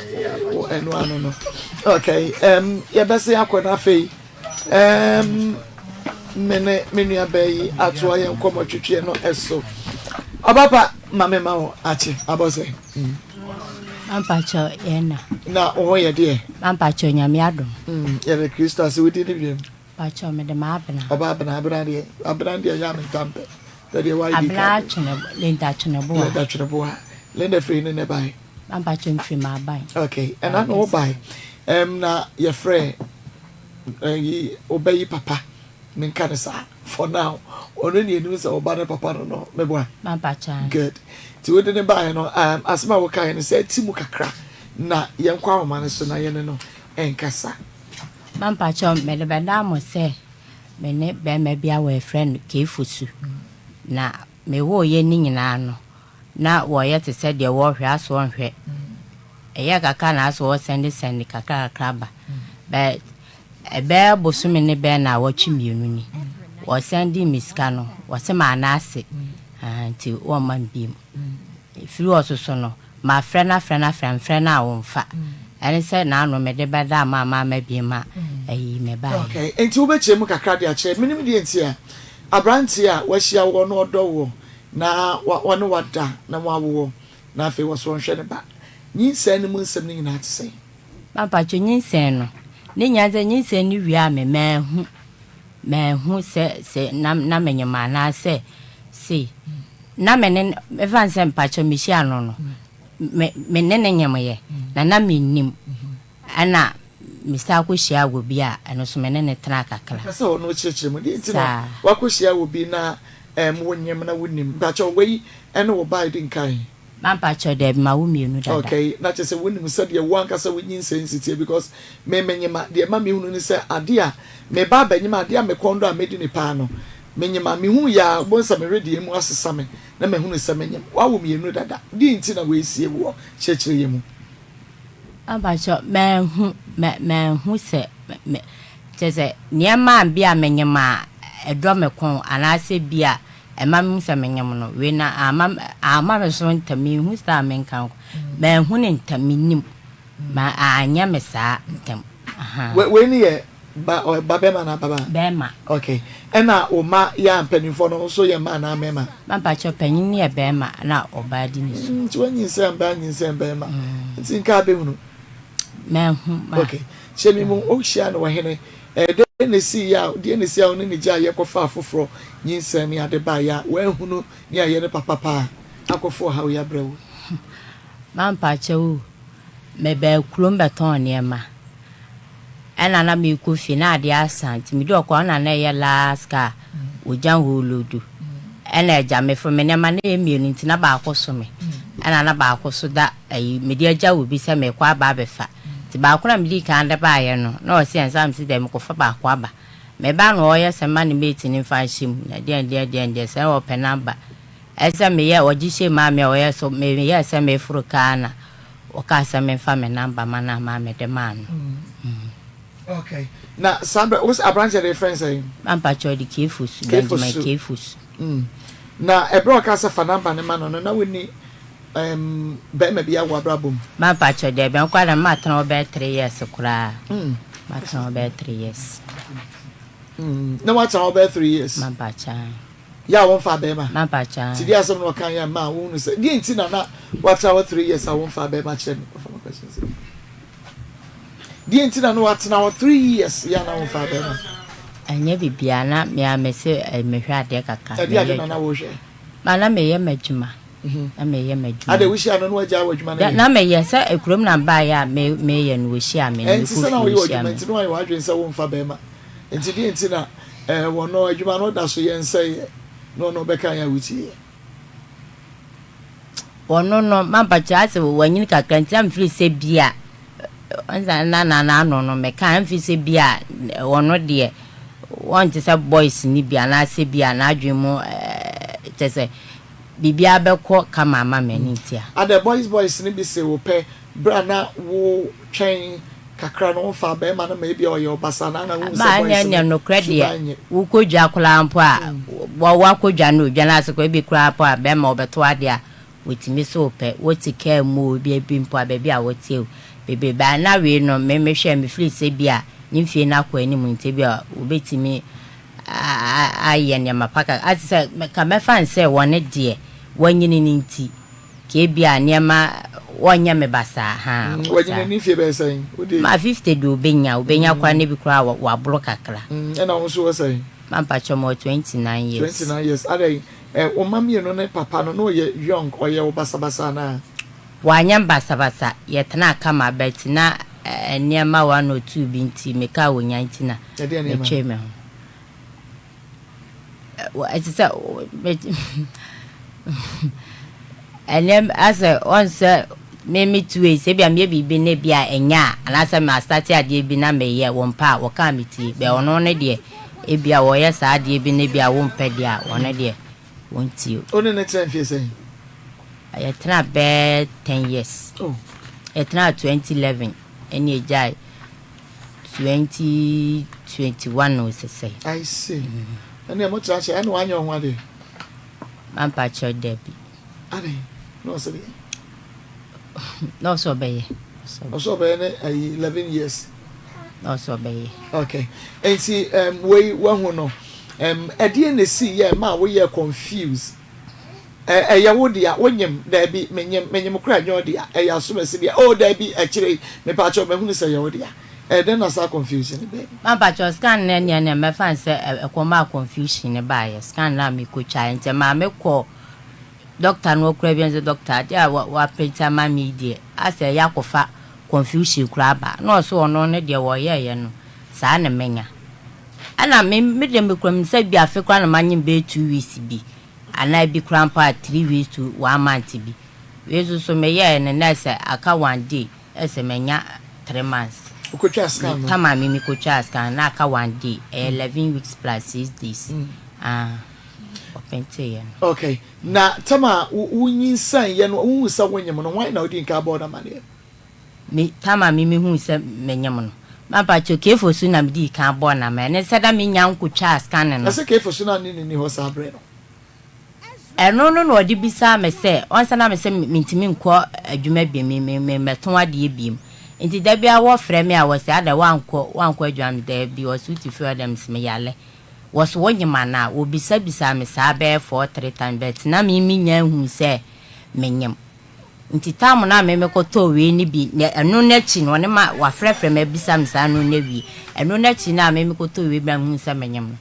ɛno ano no. Okay, um, yɛbɛse akɔ na afei. Um, me ne me nuabaa yi atoa yɛn nkɔmmɔ twetweɛ no so. Ɔbapa ma me ma wo akye abɔ sɛ. Mm. Mampakyɛ yɛn na. Na wo ho yɛ deɛ? Mampakyɛ nyame adom. Mm, yɛde Kristo ase wodi ne wiem. Pakyɛ mede ma abena. Ɔba abena abena deɛ abena deɛ yɛ ame ntampɛ. Bɛdeɛ wa ID card. Abena twene Linda Tweneboa. Linda Tweneboa. Linda firi ne ne bae. Mampakyɛ mfiri m'aban. Okay, ɛna na wo bae. Um, na yɛfrɛ ɛyi ɔba yi papa menka no saa for now ɔno ne anim sɛ ɔba ne papa no no meboa good nti wode ne baeɛ no um, asɛm a wokaeɛ no sɛ ti mu kakra na yɛnkɔ ahoma no so na yɛne no ɛnkasa. Mampakyɛ mede bɛda mo sɛ me ne bɛrima bi a wɔfrɛ no Kefosu na mewoo yɛ ne nyinaa no na wɔyɛ te sɛ deɛ wɔrehwɛ aso ɔnhwɛ. Ɛyɛ kakra na aso wɔsɛnde sɛnde kakra kakra ba. But ɛbɛyɛ bosome ne bɛyɛ na awɔtwe mmienu ni. Wɔsɛnde me sika no, wɔse ma anaase. Nti wɔmma me bio. Firi hɔ soso no, mafrɛ no afrɛ no afrɛ mfrɛ no a wɔmfa. Ɛne sɛ n'ano mede bɛda ama ama ama bio ma ayi me baeɛ. Okay, nti wobɛkyerɛ mu kakra de akyerɛ. Menim deɛ nti a aberanteɛ a wahyia woɔ na ɔdɔ woɔ na wɔne wada na moawoɔ na afei wɔ so ɔnhwɛ ne ba. Nyinsɛn no mu nsɛm no nyinaa te sɛn? Mampakyɛ nyinsɛn no ne nyinaa sɛ nyinsɛn no wie a me manhu manhu sɛ sɛ na na menyem anaasɛ sei na me ne mefa sɛ mpakyɛ mehyia no no me me ne ne nyemyɛ na na mennim ɛna mesa akɔhyia wɔ bi a ɛno so me ne ne tena kakra. Pɛ sɛ ɔno kyerɛkyerɛ mu deɛ nti na wakɔhyia wɔ bi na ɛm wonyem na wonim mpakyɛ wei ɛne wo baa di nkan. Mampakyɛ daabi ma wo mmienu dada. Okay, na kyerɛ sɛ wonim sɛdeɛ wo ankasa wo nyinsɛn si teɛ because me menyema deɛ ɛma mehunu ne sɛ adeɛ a meba abɛnyema adeɛ a me kɔn dɔ a mɛdi ne paa no menyema mehu yɛ a wobɛhu sɛ me wedeɛ mu asesa me na mahunu sɛ menyem. Woawo mmienu dada deɛ nti na woasie woɔ? Kyerɛkyerɛ yɛ mu. Mampakyɛ manhu manhu sɛ me kyerɛ sɛ nneɛma bi a menyema a ɛdɔ me kɔn anaasɛ bi a ɛma mehu sɛ menyem no wei na ama ama me so ntɛm menhu saa menka nko manhu ne ntɛm mennim ma anyɛ me saa ntɛm. Wei ne yɛ ba ba bɛrima na baba? Bɛrima. Okay, ɛna wo ma yɛ a mpanimfoɔ no nso yɛ mmaa anaa mmarima? Mampakyɛ panyin no yɛ bɛrima na ɔbaa di ne so. Nti wanyinsɛn baa nyinsɛn bɛrima nti nka abɛhunu? Manhu ma. Okay, kyɛ mi mu wohyia no wɔ hene ɛdɛn na esi yɛ a deɛ na esi a wo ne ne gya a yɛkɔfa afoforɔ nyinsɛn ne ade ba yɛ a wanhunu ne ayɛ ne papa paa akɔfo ɔhaw yi abrɛ wo? Mampakyɛ o, mebaa kurom bɛtɔn nneɛma ɛna na meekɔ fie na adeɛ asa nti mede ɔkɔ ɛna na ɛyɛ last car wɔgya hɔ load ɛna agya mefo me nneɛma na ɛyɛ mmienu nti na baako so me ɛna na baako so da ayi mede agya wɔ bi sɛ meekɔ aba abɛfa nti baako na mede kan de baeɛ no na ɔsi ɛnsa mesi dɛ mekɔfa baako aba meba na ɔyɛ sɛ ma ne mate ne mfa nhyɛ mu na deɛ deɛ deɛ deɛ sɛ ɔpɛ number ɛsɛ meyɛ ɔgye hyɛ maa me a ɔyɛ so meyɛ sɛ meforo kaa na ɔkaa sɛ memfa me number ma no ama mede maa no. Okay. Na saa bɛ wo aberanteɛ de frɛ sɛn? Mampakyɛ ɔde Kefosu, Benjamin Kefosu. Na ɛberɛ a ɔkaa sɛ fa number ne ma no no na wonni um, bɛrima bi awɔ abrabɔ mu? Mampakyɛ daabi nkɔ na matena hɔ bɛyɛ 3 years koraa. Matena hɔ bɛyɛ 3 years. Na watena hɔ bɛyɛ 3 years? Mampakyɛ. Yɛ a wɔmfa bɛrima? Mampakyɛ. Ti di asɛm na ɔka yɛ ma wohunu sɛ deɛ nti na na watena hɔ 3 years a wɔmfa bɛrima kyerɛ me ɔfa ma question sɛ deɛ nti na na watena hɔ 3 years yɛ a na wɔmfa bɛrima? Ɛnyɛ biribiara na mea me se mehwɛ adeɛ kakra. Ɛdeɛ ade na na wohwɛ? Ma na meyɛ m'adwuma. Na meyɛ m'adwuma. Adɛn, wohyiaa no na wagyae w'adwuma no yɛ? Na meyɛ, sɛ kurom na mebaeɛ a meyɛ no, wɔhyiaa me no, Ɛnti mekɔ sɛ na fie woyɛ wɔhyiaa w'adwuma me. nti na wayɛ w'adwene sɛ womfa bɛrima. Nti deɛ nti na ɛɛ wɔno adwuma no da so yɛ nsɛeɛ na ɔno bɛkaeɛ a wotieɛ? Ɔno no, mampakyɛ asɛ wanyini kakra nti na mefiri sɛ bi a ɔnsa na na n'ano no meka na mefiri sɛ bi a ɔno deɛ wɔnte sɛ boys no bi anaasɛ bi a n'adwene mu kyɛ sɛ biribiara bɛkɔ kama ama me ɛno nti a. Adɛ boys boys no bi se wo pɛ berɛ a na wo twɛn kakra no wo faa bɛɛma no ma ebia ɔyɛ wo basaa na na wohu sɛ boys no Nokorɛ deɛ suban nyɛ. wo kɔ dwa koraa mpo a wakɔ dwa no dwa no ase koraa ebi koraa mpo a bɛɛma ɔbɛto adeɛ a wɔtumi se wo pɛ wo te kaa mu o ebi ebi mpo a baabi a wote o bebree but na wei no me me hwɛ me firi sɛ bi a ne mfie no akɔ anim nti ebi a wɔbɛtumi ayɛ nneɛma pa kakra ate sɛ ka mɛfa no sɛ wɔn deɛ wɔanyini no nti ka ebi a nneɛma wɔnyɛ me basaa haa Mm, wanyini ne mfie bɛyɛ sɛn? Wode. Ma 50 deɛ ɔbɛnya ɔbɛnya koraa na ebi koraa waboro kakra. Mm, ɛna wo nso wɔ sɛn? Ma mpakyɛ mewɔ 29 years. 29 years adɛn eh, wo mma mmienu ne papa no na ɔyɛ young ɔyɛ wo basabasa anaa? Wanyɛ me basabasa, yɛtenaa kama but na nneɛma one or two bi nti mekaa onya nti na Ɛdeɛn nneɛma? metwee me ho. Ɛte sɛ nneɛma asɛ wɔn sɛ me me tu wei sɛ ebia meyɛ biribi na ebi a ɛnyɛ a anaasɛ ma start adeɛ bi na meyɛ wɔn pɛ a wɔkaa me tie bɛ ɔno ne deɛ ebi a wɔyɛ saa adeɛ bi na ebi a wɔmpɛ deɛ a ɔno deɛ wɔntie. Wo ne no tena mfie sɛn? Yɛtenaa bɛyɛ ten years. Oh. Yɛtenaa 2011 ɛne egyae 2021 o sɛsɛe. I see. Ɛne mo tra kyɛ ɛne wanyɛ wo ho adeɛ? Mampa kyerɛ dabi. Adɛn? Na ɔsɛ deɛ? Na ɔsɛ ɔbɛyɛ. Ɔsɛ ɔbɛyɛ ne ayi 11 years. Na ɔsɛ ɔbɛyɛ. Okay. Nti um, wei wahu no. Um, ɛdeɛ na esi yɛ ma woyɛ confused. Ɛ, ɛyɛ wo dea, wonyem? Daabi, menyem. Menyem koraa, ɛnyɛ wo dea. Ɛyɛ asomasi dea. Oh, daabi, akyire yi, mepaakyɛw, mahunu sɛ ɛyɛ wo dea. Ɛyɛ dɛn na saa confusion no baa mu? Mampakyɛw, scan no ɛneɛ neɛ mɛfa no sɛ ɛkɔmaa confusion no baeɛ. Scan no a mekɔtwaeɛ nti ɛmaa mekɔɔ doctor no hɔ koraa bi sɛ doctor adeɛ a woaprint ama me yi deɛ asɛ ɛyɛ akɔfa confusion koraa aba. Na ɔse ɔno no deɛ wɔyɛeɛ no saa na manya. Ɛna me me deɛ mekura menim sɛ bi afe koraa na manyem bɛyɛ 2 weeks bi. Anaa bi koraa mpo a 3 weeks to 1 month bi. Wei nso so meyɛɛ no na ɛsɛ aka 1 day ɛsɛ manya 3 months. Wokɔtwaa scan no? Time a me mekɔtwaa scan no na aka 1 day, ɛyɛ 11 weeks plus 6 days. Ah, wɔpenteeɛ no. Okay, na time a wonyinsɛneeɛ no, wohuu sɛ wonyem no, hwan na wodii nkan bɔɔ no amaneɛ? Me, time a me mehuu sɛ menyem no, mampakyɛw, Kefo so na medii kan bɔɔ no amanneɛ, ne sɛ na mennya nkotwaa scan no. Na sɛ Kefo so na ne nni hɔ saa berɛ no? Ɛno no na ɔde bisaa me sɛ, ɔnsa na mese mentumi nkɔ adwuma biom, me, me, me mmɛtɔn adeɛ biom. Nti da biara wɔfrɛ me a wɔse adɛn woankɔ, woankɔ adwuma? Me daabi, wɔse wote fie hɔ dɛn? Mese meyale. Wɔse wonyem anaa? Wɔbisabisaa me saa bɛyɛ four, three times, but na me mennya nhuu sɛ menyem. Nti tam no a me mekɔtɔɔ wei no bi, na ɛno no akyi no, ɔne ma wafrɛfrɛ me abisa me saa no no awie. Ɛno no akyi no a me mekɔtɔɔ wei bi a mehuu sɛ menyem no,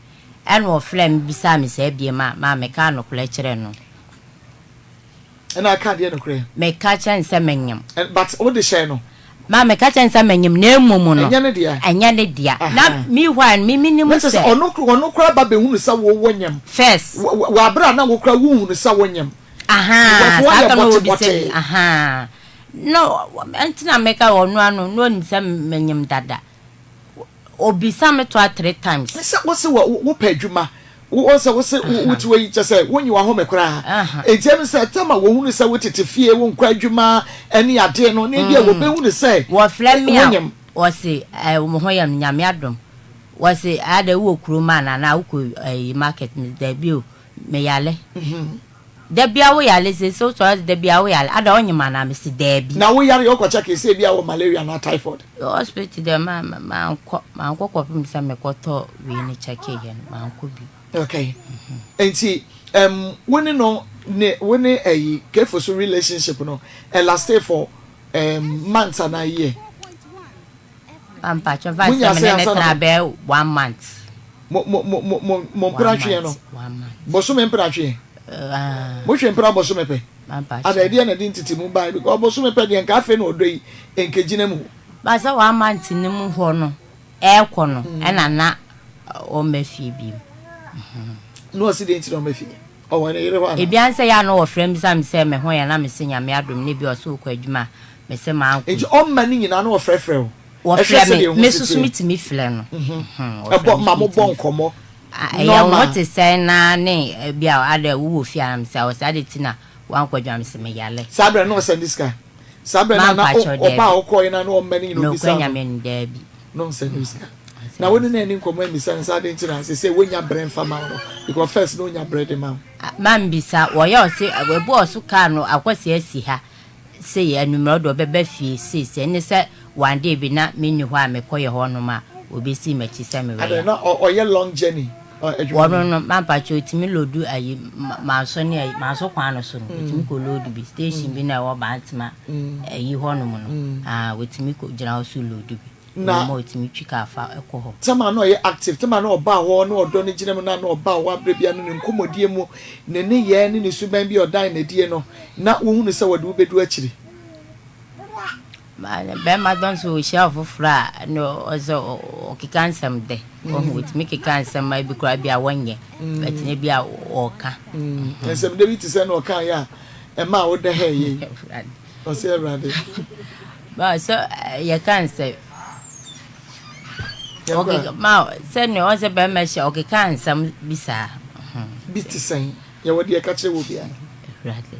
ɛna ɔfrɛɛ me bisaa me saa biom a, maa mekaa nokorɛ kyerɛɛ no. Ɛna aka adeɛ nokorɛ? Meka kyerɛɛ no sɛ menyem. But wode hyɛɛ no? Maa meka kyerɛɛ no sɛ menyem, na mmom no. Ɛnyɛ ne dea? Ɛnyɛ ne dea. Na meanwhile no, me menim sɛ. Na kyerɛ sɛ ɔno ɔno koraa ba bɛhunu sɛ wo wonyem? First. Wɔ aberɛ a na wo koraa wonhunu sɛ wonyem? Ahaa Because saa woayɛ ka na ɔbisa bi bɔtebɔte. ahaa na ɛnti na meka ɔno ano na ɔnim sɛ menyim dada ɔbisa me toa 3 times. Sɛ wose wɔ wopɛ adwuma wo sɛ wose wote wɔ yi kyɛ sɛ wonyi wahome koraa enti ɛno sɛ tam a wɔhunu sɛ wotete fie wonkɔ adwuma ɛne adeɛ no na ebi a wɔbɛhunu sɛ Wɔfrɛ me a wonyim. wɔse ɛɛ mo ho yɛ no Nyame adom wɔse adɛ wowɔ kurom anaa anaa wokɔ ɛyi market me daabi o meyale. Da bia wo yare sese wo sɔre da bia wo yare ada wo nyem anaa mese daabi. Na wo yare wokɔ check sɛ ebia wɔ malaria anaa typhoid. Hospital deɛ ma mankɔ mankɔ kɔpem sɛ mekɔ tɔ wei no check yɛ no mankɔ bi. Okay nti um, wo ne no ne wo ne ɛyi kefo so relationship no ɛlastee for um, months anaa year? Mpakyɛ fa sɛ me ne ne tena bɛyɛ one month. Mo mo mo mo mo mo mpena tweɛ no. Bosome mpena tweɛ. Mo twe mpena bosome pɛ. Ada ɛdeɛ na ɛde ntetemu bae because bosome pɛ deɛ nka afei na ɔdɔ yi nkɛgyina mu. Ba sɛ wama ntene mu hɔ no ɛrekɔ no ɛna na ɔmma fie bio. Na ɔsi deɛ nti na ɔmma fie? Ɔwɔ ne yere hɔ anaa? Ebi ara sɛ yɛ a na ɔfrɛ me bisa me sɛ me ho yɛ na mese Nyame adom na ebi a ɔse ɔkɔ adwuma a mese mankɔ yi. Nti ɔmma ne nyinaa na ɔfrɛfrɛ wo? Wɔfrɛ me, me nso so metumi frɛ no. Ɛbɔ ma mobɔ nkɔmmɔ. Ɛyɛ wo ho te sɛn na ne ebi a adɛ wowɔ fie a na mese ɔse adɛ ti na wankɔ adwuma mese meyare. Saa berɛ no na ɔsɛnde sika? Saa berɛ no na ɔba a ɔkɔeɛ no na ɔmma ne nyinaa ɔbisa no? Nokorɛ Nyame no daabi. Na ɔnsɛnde wo sika. Na wo ne no anni nkɔmmɔ ammisa no sɛ adɛn nti na seesei wonnya berɛ mfa ma wo no because first na ɔnya berɛ de ma wo. Mammisa, wɔyɛ ɔse ebi wɔ so kaa no akɔsi asi ha sei anwummerɛ ɔde ɔbɛba fie sei sei ɛne sɛ one day bi na menni hɔ a mekɔyɛ hɔ nom a ɔbɛsii m'akyi sɛ Adɛn mereyɛ. na ɔyɛ long journey adwuma Wɔno no? no mampakyɛ ɔtumi lodu ayi manso ne ayi manso kwan no so no ɔtumi kɔ lodu bi station bi na ɛwɔ Bantama ayi hɔ nom no ah ɔtumi kɔ gyina hɔ so lodu bi. Na Ɛwɔ mu a ɔtumi twi kaa fa kɔ hɔ. Tam a na ɔyɛ active, tam a na ɔba hɔ na ɔdɔ no gyina mu na na ɔba hɔ aberɛ biara no ne nkɔmmɔdie mu, ne nneyɛɛ ne ne suban bi a ɔdan no adie no, na wohunu sɛ wɔde wo bɛdu akyiri. Bɛrima dɔ nso ɔhyia ɔfoforɔ a na ɔsɛ ɔkeka nsɛm dɛ. Wahu, ɔtumi keka nsɛm a ebi koraa bi a wɔnyɛ, but na ebi a ɔka. Nsɛm dɛ bi te sɛ na ɔkaeɛ a ɛmaa wodɛ hɛɛ yei. Ɔse Awurade. Ba sɛ yɛka no sɛ ɔkeka ma sɛ nea ɔsɛ bɛrima hyɛ ɔkeka nsɛm bi saa. Bi te sɛn? Yɛwɔ deɛ ɛka kyerɛ wɔ biara. Awurade.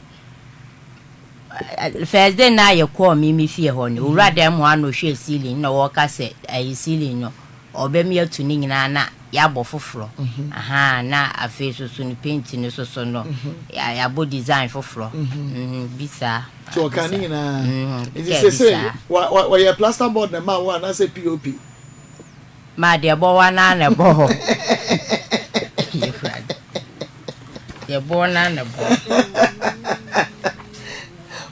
First day na yɛkɔɔ me me fie hɔ no, owura dan mu hɔ a na ɔhwɛɛ ceiling na ɔreka sɛ ɛyi ceiling no ɔbɛmi atu ne nyinaa na yɛabɔ foforɔ ahaa na afei so so no paint no so so no yɛabɔ design foforɔ bi saa. Nti ɔkaa ne nyinaa nti sese wɔyɛ plaster board na ɛmaa wo anaasɛ pop? Maa deɛ ɛbɔ hɔ naa na ɛbɔ hɔ. Deɛ ɛbɔ hɔ naa na ɛbɔ hɔ.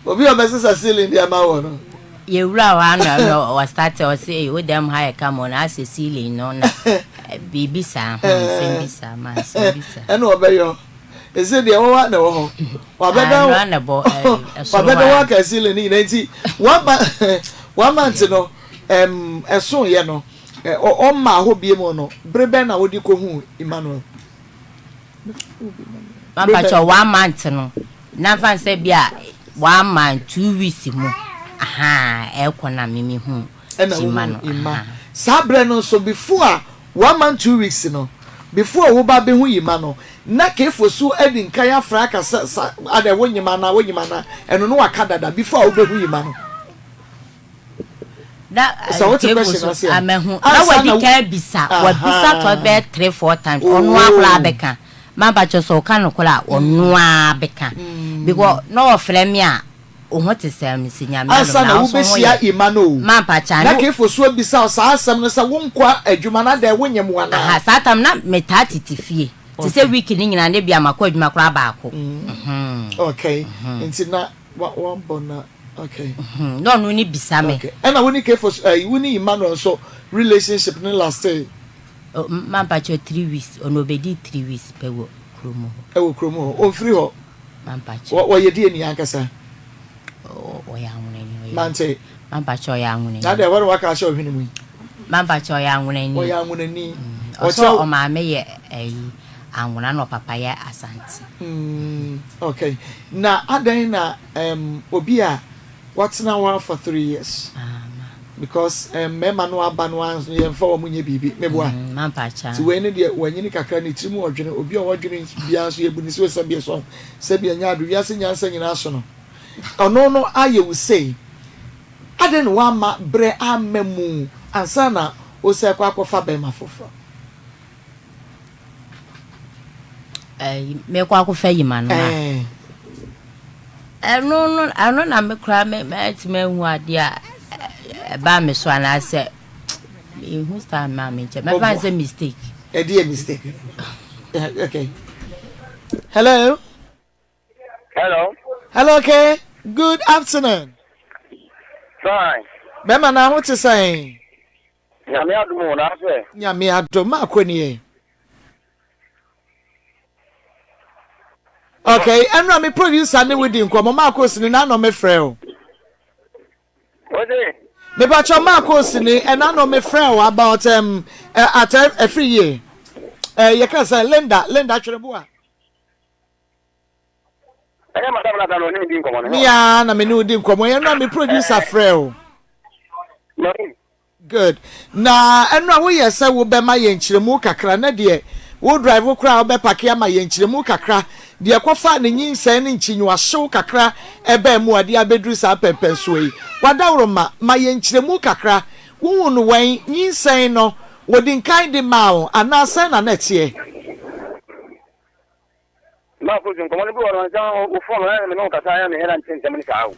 Obi a ɔbɛsesa ceiling de ama wɔ no. Yɛwura hɔ a na na ɔstarte ɔse ei wo dɛm ha yɛ kama o na asɛ ceiling no na biribi saa ho nsɛm bi saa ma nsɛm bi saa. Ɛna ɔbɛyɔ ɛsɛ deɛ ɛwɔ hɔ a na ɛwɔ hɔ wabɛda Ɛno na ɛbɔ ɛsoro wabɛda hɔ hɔ aka ceiling no nyinaa nti wama wama nti no ɛm ɛso yɛ no ɔmmaa hɔ bie mu no bere bɛn na wode kɔhuu Emmanuel? Mampakyɛw one month no na nfa nsɛ bi a one month 2 weeks mu ahaa ɛkɔ na me me hu Ɛna Gyima wohu no Emma ahaa. saa berɛ no nso before a one month 2 weeks no before a woba bɛhu Yima no na Kefo so adi nkan afrɛ aka sɛ sa adɛ wo nyem anaa wo nyem anaa ɛno no waka dada before a wobɛhu Yima no. Na Sɛ wote Kefo question so no ase a amahu na ansa wadi na wo kan bisa wabisa tɔ ahaa bɛyɛ three four times ɔno ara koraa oo. bɛka mampakyɛw sɛ ɔka no koraa a ɔno ara bɛka because na ɔfrɛ me a Wo ho te sɛn? Mese Nyame adom Ansa na na wo nso ho wobɛhyia yɛ? Emma no o, Mampa kyɛ a na ne. Kefo so abisa wo saa asɛm no sɛ wonkɔ adwuma no adɛn wonyem wo anaa? Aha, saa tam na metaa tete fie. Te sɛ Okay. week no nyinaa na ebia makɔ adwuma koraa baako. Mhm. Okay, nti na wa wabɔ na okay. Mhm, na ɔno ne bisa me. Okay, ɛna wo ne Kefo so ɛyi wo ne Emmanuel nso relationship no lastee? Oh, mampa kyɛ 3 weeks, ɔno obedii 3 weeks pɛ wɔ kurom hɔ. Ɛwɔ kurom hɔ, ɔmfiri hɔ? Mampakyɛ. Wɔ wɔyɛ deɛ ni ankasa? Ɔyɛ anwonani. Ɔyɛ. Mante. Mampakyɛ ɔyɛ anwonani. Na deɛ ɛhɔ na waka ahyɛ ɔhwene mu yi. Mampakyɛ ɔyɛ anwonani. Ɔyɛ anwonani. Ɔsɛ ɔmaame yɛ ɛyi anwona na ɔpapa yɛ asante. Mm, okay. Na adɛn na um, obi a watena hɔ for 3 years? Because mmarima no aba no ara nso yɛmfa wɔn nyɛ biribi. Meboa. Mampakyɛ. Nti wei ne deɛ wanyini kakra ne tirim ɔdwene obi a ɔdwene biara nso yɛbu ne sɛ sɛbi ɛsɔ sɛbi ɛnyɛ ado wiase nyansa nyinaa so no ɔno no ayɛ wo sei adɛn na wamma berɛ amma mu ansa na wosɛ kɔ akɔfa bɛrima foforɔ? Ɛyi mekɔ akɔfa yi ma no a. Ɛno no ɛno na me koraa me mɛtumi ahu adeɛ a ɛbaa me so anaasɛ mehu star maa me nkyɛn mɛfa n sɛ mistake. Ɛdi yɛ mistake. Okay. Hello. Hello. Hello, okay. Good afternoon. Fine. Bɛma na ho te sɛn? Nyame adom o, na sɛ. Nyame adom, maakɔ nie. Okay, ɛnura me producer ne wo di nkɔmɔ Marco Sini na anɔ me frɛ o. Ose. Mepakyɛ Marco Sini ɛna anɔ me frɛ o about um, uh, at ɛfiri yie. Uh, yɛka sɛ Linda, Linda Twereboa. Ɛnyɛ madam na na ɔne me di nkɔmɔ no. Me a na me ne wo di nkɔmɔ yɛn na me producer frɛ o. Good. Na ɛno a woyɛ sɛ wobɛma yɛn nkyerɛmu kakra na deɛ wo drive koraa wobɛ pake ama yɛn nkyerɛmu kakra deɛ ɛkɔfaa ne nyinsɛn ne nkyinyiwahyew kakra ɛbaa mu a de abɛduru saa mpɛnpɛnsoɔ yi. W'adaworoma, ma yɛn nkyerɛmu kakra. Wohu no wɛn? Nyinsɛn no, wɔdi nkan de maa wo anaa sɛn na na ɛteɛ? Marcus, nkɔmmɔ no bi wɔ no nsa wo fon no me ne wo kasa me hɛn nte nsɛm no saa o.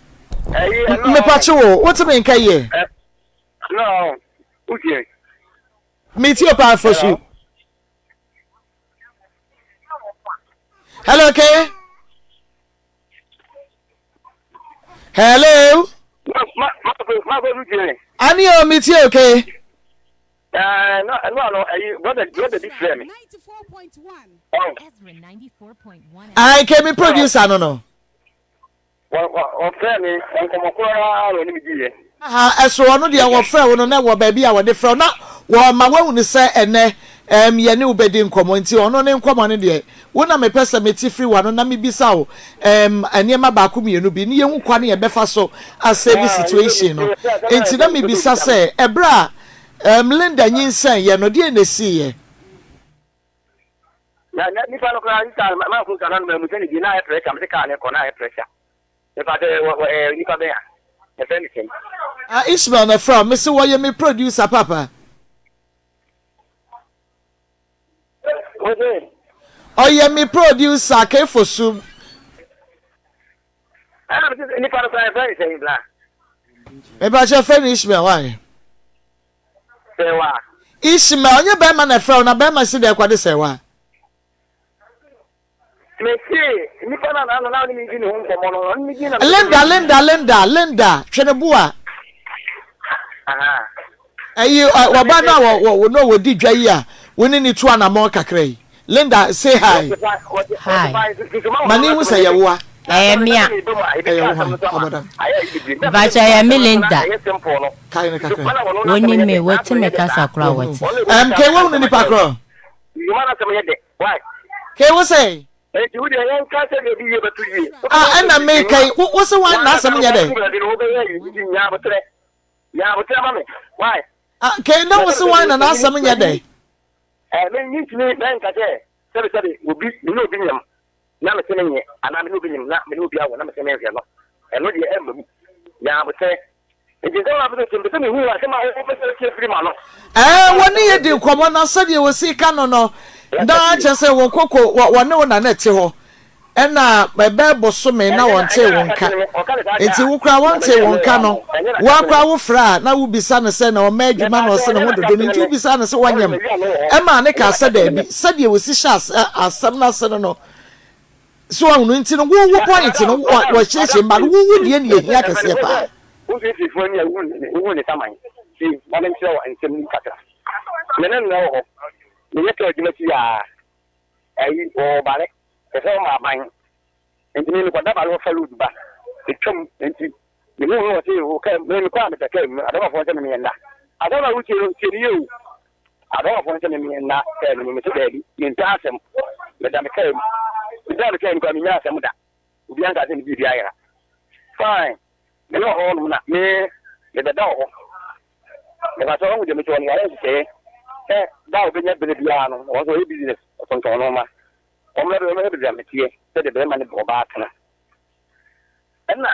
Ɛyi ɛno. Mepakye wo, wote me nka yie? No, wotie. Metie o paa Fosu. Hello, Kay. Hello. Ma, ma, ma, ma, Ani o, metie o, Kay. Ɛɛ na ɛno ano ɛyi brother brother bi frɛ me. Oh. Ayi kemi producer no no. Wɔfrɛ me nkɔmɔ koraa na ɔne me di yɛ. Aha ɛso ɔno deɛ wɔfrɛ wo no na wɔ baabi a wɔde frɛ wo na wɔma woahu no sɛ ɛnɛ ɛm yɛne wo bɛdi nkɔmɔ nti ɔno ne nkɔmɔ no deɛ wo na mepɛ sɛ mete firi w'ano na mebisa wo ɛm nneɛma baako mmienu bi ne yɛhu kwan yɛbɛfa so asave situation no nti na mebisa sɛ ɛberɛ a Erm Linda nyinsɛn yɛ no deɛn na esii yɛ? Na na nipa no koraa sista maa kun kana no ma musa ne bi na ayɛ pressure mese kaa ne kɔ na ayɛ pressure nipa sɛ wɔ wɔ ɛɛ nipa bɛn a ɛfɛ ne sɛn. Ah Ishmael na ɛfrɛ wo mese wɔyɛ me producer papa. Wose. Ɔyɛ me producer Kefosu. Ɛna mese nipa no koraa yɛfrɛ ne sɛn bla. Mepakyɛ frɛ no Ishmael why? Sɛwa. Ishmael ɔnyɛ bɛrima na ɛfrɛ wo na bɛrima si dɛ kwade sɛwa. Mese nipa na na na ne me di ne ho nkɔmmɔ no ɔne me di na. Linda Linda Linda Linda twene boa. Ɛyi ɔba no a wɔ wɔ no wɔdi dwa yi a wo ne ne tu anamɔn kakra yi. Linda say hi. Hi. Ma ne hu sɛ yɛ woa. Ɛyɛ me a. Ɛyɛ wo hwan? Abɔdam. Mpakyɛ ɛyɛ me Linda. Kae no kakra. Wonim me, wote me kasa koraa wɔte. MK wohunu nipa korɔ? K wo sɛ? Ah ɛna meka yi, wo se wan na asɛm nyɛ dɛ? Ah K na wo se wan na n'asɛm nyɛ dɛ? Ɛɛ, me mintumi mɛnka sɛ sɛbesɛbe obi, me ne obi nyem na mese menyɛ, anaa me ne obi nyem na me ne obi awo na mese menhwɛ no. Ɛno deɛ ɛmma mu. Nya aboterɛ. Enti nsɛm a wopɛ sɛ wotie, mepɛ sɛ mehu asɛm a wopɛ sɛ wotie firi m'ano. Ɛɛ, wɔne yɛ di nkɔmmɔ na sɛdeɛ wɔsi ka no no, na kyerɛ sɛ wɔn koko, wɔne wo na na ɛte hɔ. Ɛna ɛbɛyɛ bosome na wɔntee wo nka. Enti wo koraa wɔntee wo nka no, wo ara koraa wofrɛ a na wobisa no sɛ na ɔmma adwuma na ɔse ne ho dodo no nti wobisaa no sɛ wanyem? Ɛmaa no kaa sɛ daabi. Sɛdeɛ wɔsi hyɛ asɛm no ase no no, so wahunu? Nti no wo wo point no wɔhyehyɛ mma no, wo wo deɛ na ɛhia kɛseɛ paa. Wo mfimfinifoɔ ani a wohuu ne saman. Tie, ma menkyerɛ wo nsɛm no mu kakra. Me ne no na ɛwɔ hɔ. Meyɛ kaa adwuma ti aa. Ayi, wɔwɔ bare, kyerɛ sɛ wɔma aban. Nti me mekɔda bare hɔ fa load ba. Etwam, nti mehuu no ɔse o kaa mu, me mekɔ a mepɛ kaa mu, adɔmafoɔ sɛ me meɛ nna. Asɛm a wotie no, tie no yie o. Adɔmafoɔ sɛ me meɛ nna kaa no mu, mese daabi, mempɛ asɛm. Meda me kaa mu. Medaa me kaa mu koraa mennya asɛm da. Obiara nkaa sɛ me biribi ayera. Fine, me ne wɔ hɔ nom na me mebɛda wɔ hɔ. Mepakyɛw wahu deɛ mekyerɛ no wayɛ nhyehyɛeɛ sɛ da a ɔbɛnya berɛ biara no ɔno nso ɔyɛ business ɔtontɔn nnoɔma ɔmmra bɛ ɔmmɛhwɛ baabi a meteɛ sɛdeɛ bɛrima ne ɔbaa tena ɛna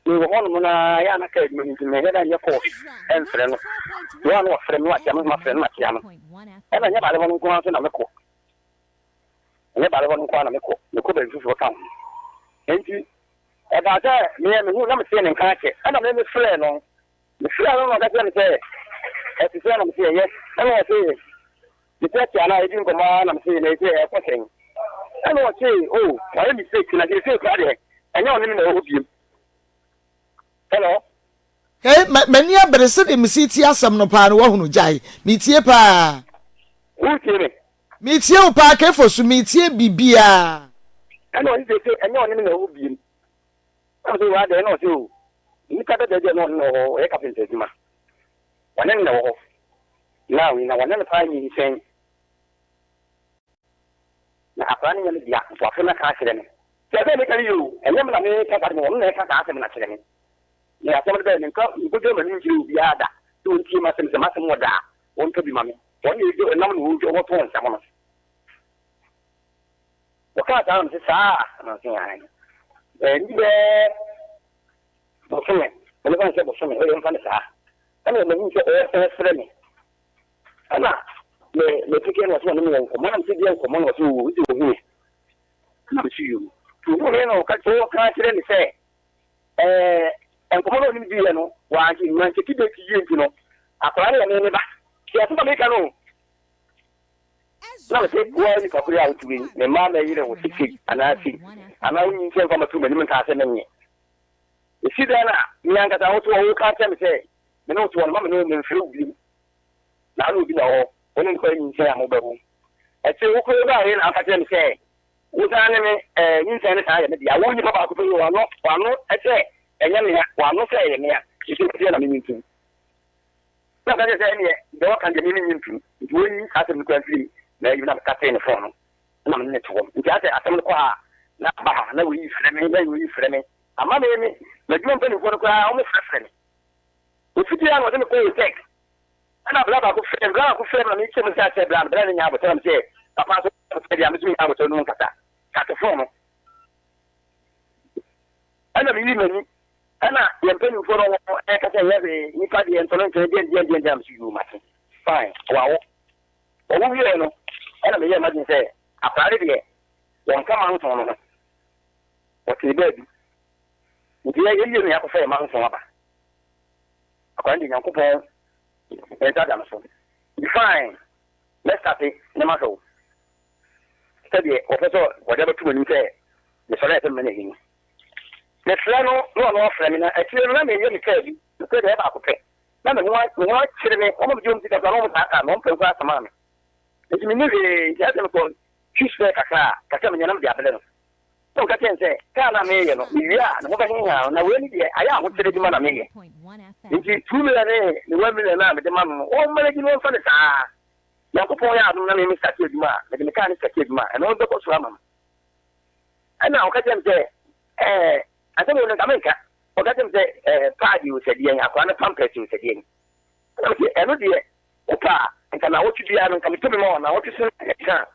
mewɔ hɔ nom na yɛ a na kaa adwuma no nti menyɛ da nyɛ course ɛmfrɛ no wɔ a na ɔfrɛ me na wakyea me nso mafrɛ no makyea no ɛna nyɛ baale hɔ no nko ara nso na mekɔ ɛnyɛ baale hɔ no nko ara na mekɔ mekɔ baabi foforɔ ka ho enti ɛbaa sɛ meyɛ mehu na mesee ne nka akyɛ ɛna me mefrɛ no Mefrɛɛ no na ɔka kyerɛɛ me sɛ, Ɛte sɛn? Na mese, Ɛyɛ. Ɛnna ɔse, Meteatea no a yɛdi nkɔmmɔ ara na mese, Na ɛsei ɛrekɔ sɛn? Ɛnna ɔse, Oh, wayɛ mistake, na seesei koraa deɛ, ɛnyɛ ɔne me na ɛwɔ hɔ biom. Hello? Hey, m'ani abere sɛdeɛ mesi tie asɛm no paa no woahunu gyae metie paa. Wotie me? Metie wo paa Kefo so metie biribiara. Ɛna ɔse seesei ɛnyɛ ɔne me na ɛwɔ hɔ biem. Ɛna ɔse oo adɛn? Ɛna ɔse oo nnipa dada bi a na ɔne no wɔ hɔ, ɔyɛ kapenta adwuma. Ɔne no na ɛwɔ hɔ now yi na wɔne no paa nyinsɛn. Na akwadaa no nyɛ me dea, nti wafrɛ me aka akyerɛ me. Sɛ ɛsɛ meka no yie o, ɛnyɛ me na meka saa asɛm no, ɔno na ɛka saa asɛm no akyerɛ me. Na asɛm no bɛyɛ menka menkɔgyina m'anim nkyerɛ obiara da sɛ ɔntie m'asɛm, sɛ m'asɛm wɔ da a, ɔnka bi ma me. Ɔno na ɛdwa ɔnam na ɔdwa ɔtɔn nsɛm no. Wɔkaa saa na mese saa a, na ɔse aane. Ɛnni bɛɛ bosome, mede fa no sɛ bosome, wode mfa no saa. Ɛna mahu sɛ ɔresan frɛ me. Ɛna me me peke na ɔse ɔne me wɔ nkɔmmɔ, na mese deɛ nkɔmmɔ na ɔse oo, wose ɔhu me. Ɛna mese yoo. Nti ɔhu me na ɔka ɔka kyerɛ me sɛ ɛɛ nkɔmmɔ na ɔne me diiɛ no, wangye mankyɛki date yie nti no, akwadaa no yɛ me me ba. Nti asɛm a meka no o. Na mese, Wo ara nipa koro yi a wote wei, me mma mɛyere wo sei anaa sei, anaa wonyinsɛn mfa mmɛto m'anim nkaa sɛ menyɛ. Esi dɛn na me ankasa wote hɔ woka kyerɛ me sɛ me ne wo te hɔ no, mma me ne wo memfrɛ wo bio, na wo ne obi na ɛwɔ hɔ, wo ne no kɔyɛ nyinsɛn a mobɛwo. Akyire wo koro baeɛ na woka kyerɛ me sɛ wosan ne me ɛɛ nyinsɛn no san yɛ me dea. Wo nipa baako pɛ yi, w'ano w'ano sɛ ɛnyɛ mea, w'ano sɛ ɛyɛ mea, esi deɛ na menyi ntom. Na ɔka kyerɛɛ sɛ, Ɛnneɛ, deɛ wɔka no deɛ, me mennye ntom. Nti wɔnyi saa asɛm no koraa mfiri m'ayi na mekatee ne fon no, na me ne no te hɔ. Nti ayɛ sɛ asɛm no kɔ ha a, na aba ha, na wei frɛ me, na wei frɛ me. Ama me, me, m'adwuma mpanimfoɔ no koraa, wɔfrɛfrɛ me. Ɔfiti ha na wɔde me kɔɔ Otec. Ɛna bra baako frɛ me, bra baako frɛ me na mekyerɛ mu sɛ akyerɛ bra no, bra no nya abotare na mesɛ, papa nso abotare deɛ a, me nso menya abotare no mu nkasa. Kate fon no. Ɛna meyii m'ani. Ɛna yɛn mpanyimfoɔ no wɔ ɛka sɛ ɛnyɛ hwee, nnipa deɛ ntɔ no nkyɛn deɛn deɛn deɛn deɛn, mese yoo mate, fine, wawo. Wɔwo wieɛ no, ɛna meyɛɛ m'adwene sɛ akwadaa no deɛ wɔnka manson no ho, wɔtee baabi, nti yɛyɛ no yɛakɔfa yɛn manson aba. Akwadaa no deɛ Nyankopɔn nsa da no so, nti fine, mɛstate ne mahwɛ wo sɛdeɛ wɔpɛ sɛ wɔde abɛto m'anim sɛ mesɔre a ɛsɛ mema no ahi no. Mefrɛ no na ɔno afrɛ me, na akyire no na meyɛ me kaa bi, nokorɛ deɛ ɛyɛ baako pɛ, na me ho me ho akyere me, wɔma megye wɔn sika koraa na wɔn taataa me, wɔn pɛ koraa samaa me, nti menni hwee, nti ayɛ sɛ mekɔ twi spare kakra a, kakra menya na mede abrɛ no. Na ɔka kyerɛɛ no sɛ, kaa no a meyɛ no, mewie a ne ho bɛheha no, na wei ne deɛ ayɛ ahokyere adwuma na meyɛ, nti 2 million ne ne 1 million a mede ma no no, ɔmmanage no ɔmfa no saa. Nyankopɔn yɛ adom na me me starte adwuma a, mede me kaa no starte adwuma a, ɛno bɛkɔ soro ama me. Ɛnna ɔka kyerɛɛ me sɛ, Ɛɛ, asɛm wei no, nka menka. Ɔka kyerɛɛ me sɛ, Ɛɛ, paadi o, sɛ deɛn, akwadaa no pampers o, sɛ deɛn. Ɛnna mese, Ɛno deɛ, wopɛ a, nka nnawɔtwe biara no, nka metɔ bi ma wo, nnawɔtwe so na ɛka a,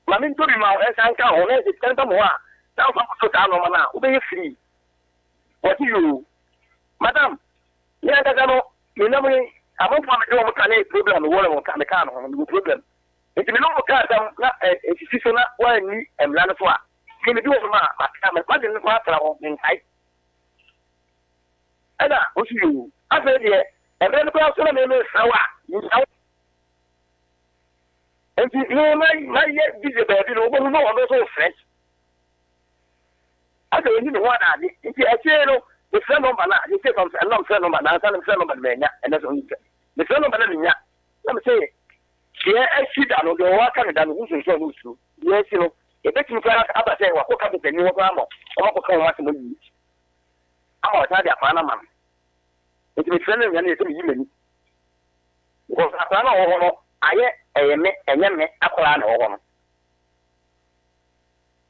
ma mentɔ bi ma wo, ɛnsa nka ho, na sɛ sika no ba mu hɔ a, na wofa kɔtɔ saa nneɛma no a, wobɛyɛ free. Wɔse, Yoo. Madam, me ankasa no, menam yi, amanfoɔ a mede wɔn ka ne problem a mewɔ no, mekaa no ho no, mewɔ problem. Enti me ne wo ka asɛm na esisi so na woanni mmara no so a, me medi hɔ nom a, matra, m'adwene no koraa atra hɔ, menkae. Ɛna wo so yoo. Afei deɛ, mmerɛ no koraa so na me mefrɛ wo a, mennya wo. Enti me mayɛ busy baabi no, wobɛhu na ɔno nso refrɛ. Afei ɔnyi me ho adaade. Nti akyire no, mefrɛ nɔmba no a, seesei kora mefrɛ, mefrɛ nɔmba, nansa no mefrɛ nɔmba no mannya, ɛnɛ so mefrɛ nɔmba no a mennya. Na mese, Deɛ asi da no, deɛ ɔwɔ aka no da no ho nsonsonoɔ ne osuro. Deɛ asi no, ɛbɛtumi koraa aba sɛ wakɔ kapentani hɔ koraa ma wɔakɔka wɔn asɛm awie ama wasan de akwadaa no ama no. Nti mefrɛ no nua no yɛ sɛ meyi m'ani. Because akwadaa no a ɔwɔ hɔ no ayɛ ɛyɛ me ɛnyɛ me akwadaa na ɛwɔ hɔ no.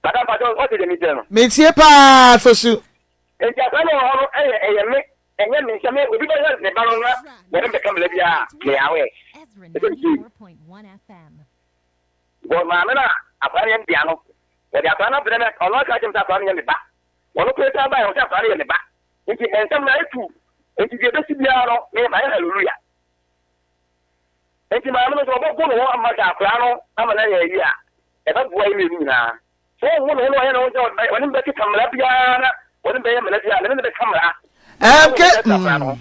Madam Pacho, ɔte deɛ mekyerɛ no? Metie paa Fosu. Nti akwadaa no a ɔwɔ hɔ no ɛyɛ ɛyɛ me Ɛnyɛ me sɛ me obi bɛhwɛ ne ba no na wɔne bɛka mmara biara a, meyɛ aware. Ɛsɛ metie bi. Because maame no a akwadaa no yɛ ne dea no, wɔde akwadaa no abrɛ me, ɔno aka akyerɛ me sɛ akwadaa no nyɛ me ba. Ɔno koraa san baeɛ, ɔsɛ akwadaa no yɛ me ba. Nti nsɛm no ayɛ tu. Nti deɛ ɛbɛsi biara no, me mayɛ hallelujah. Nti maame no sɛ ɔbɛgo ne ho ama sɛ akwadaa no ama no ayɛ ayi a, ɛbɛboa yɛn mmienu nyinaa. Sɛ ɔnhu ne ho na ɔyɛ ne ho sɛ ɔne me bɛkeka mmara biara na ɔne me bɛyɛ mmara biara, me ne no bɛka mmara. Ɛɛ ke mm.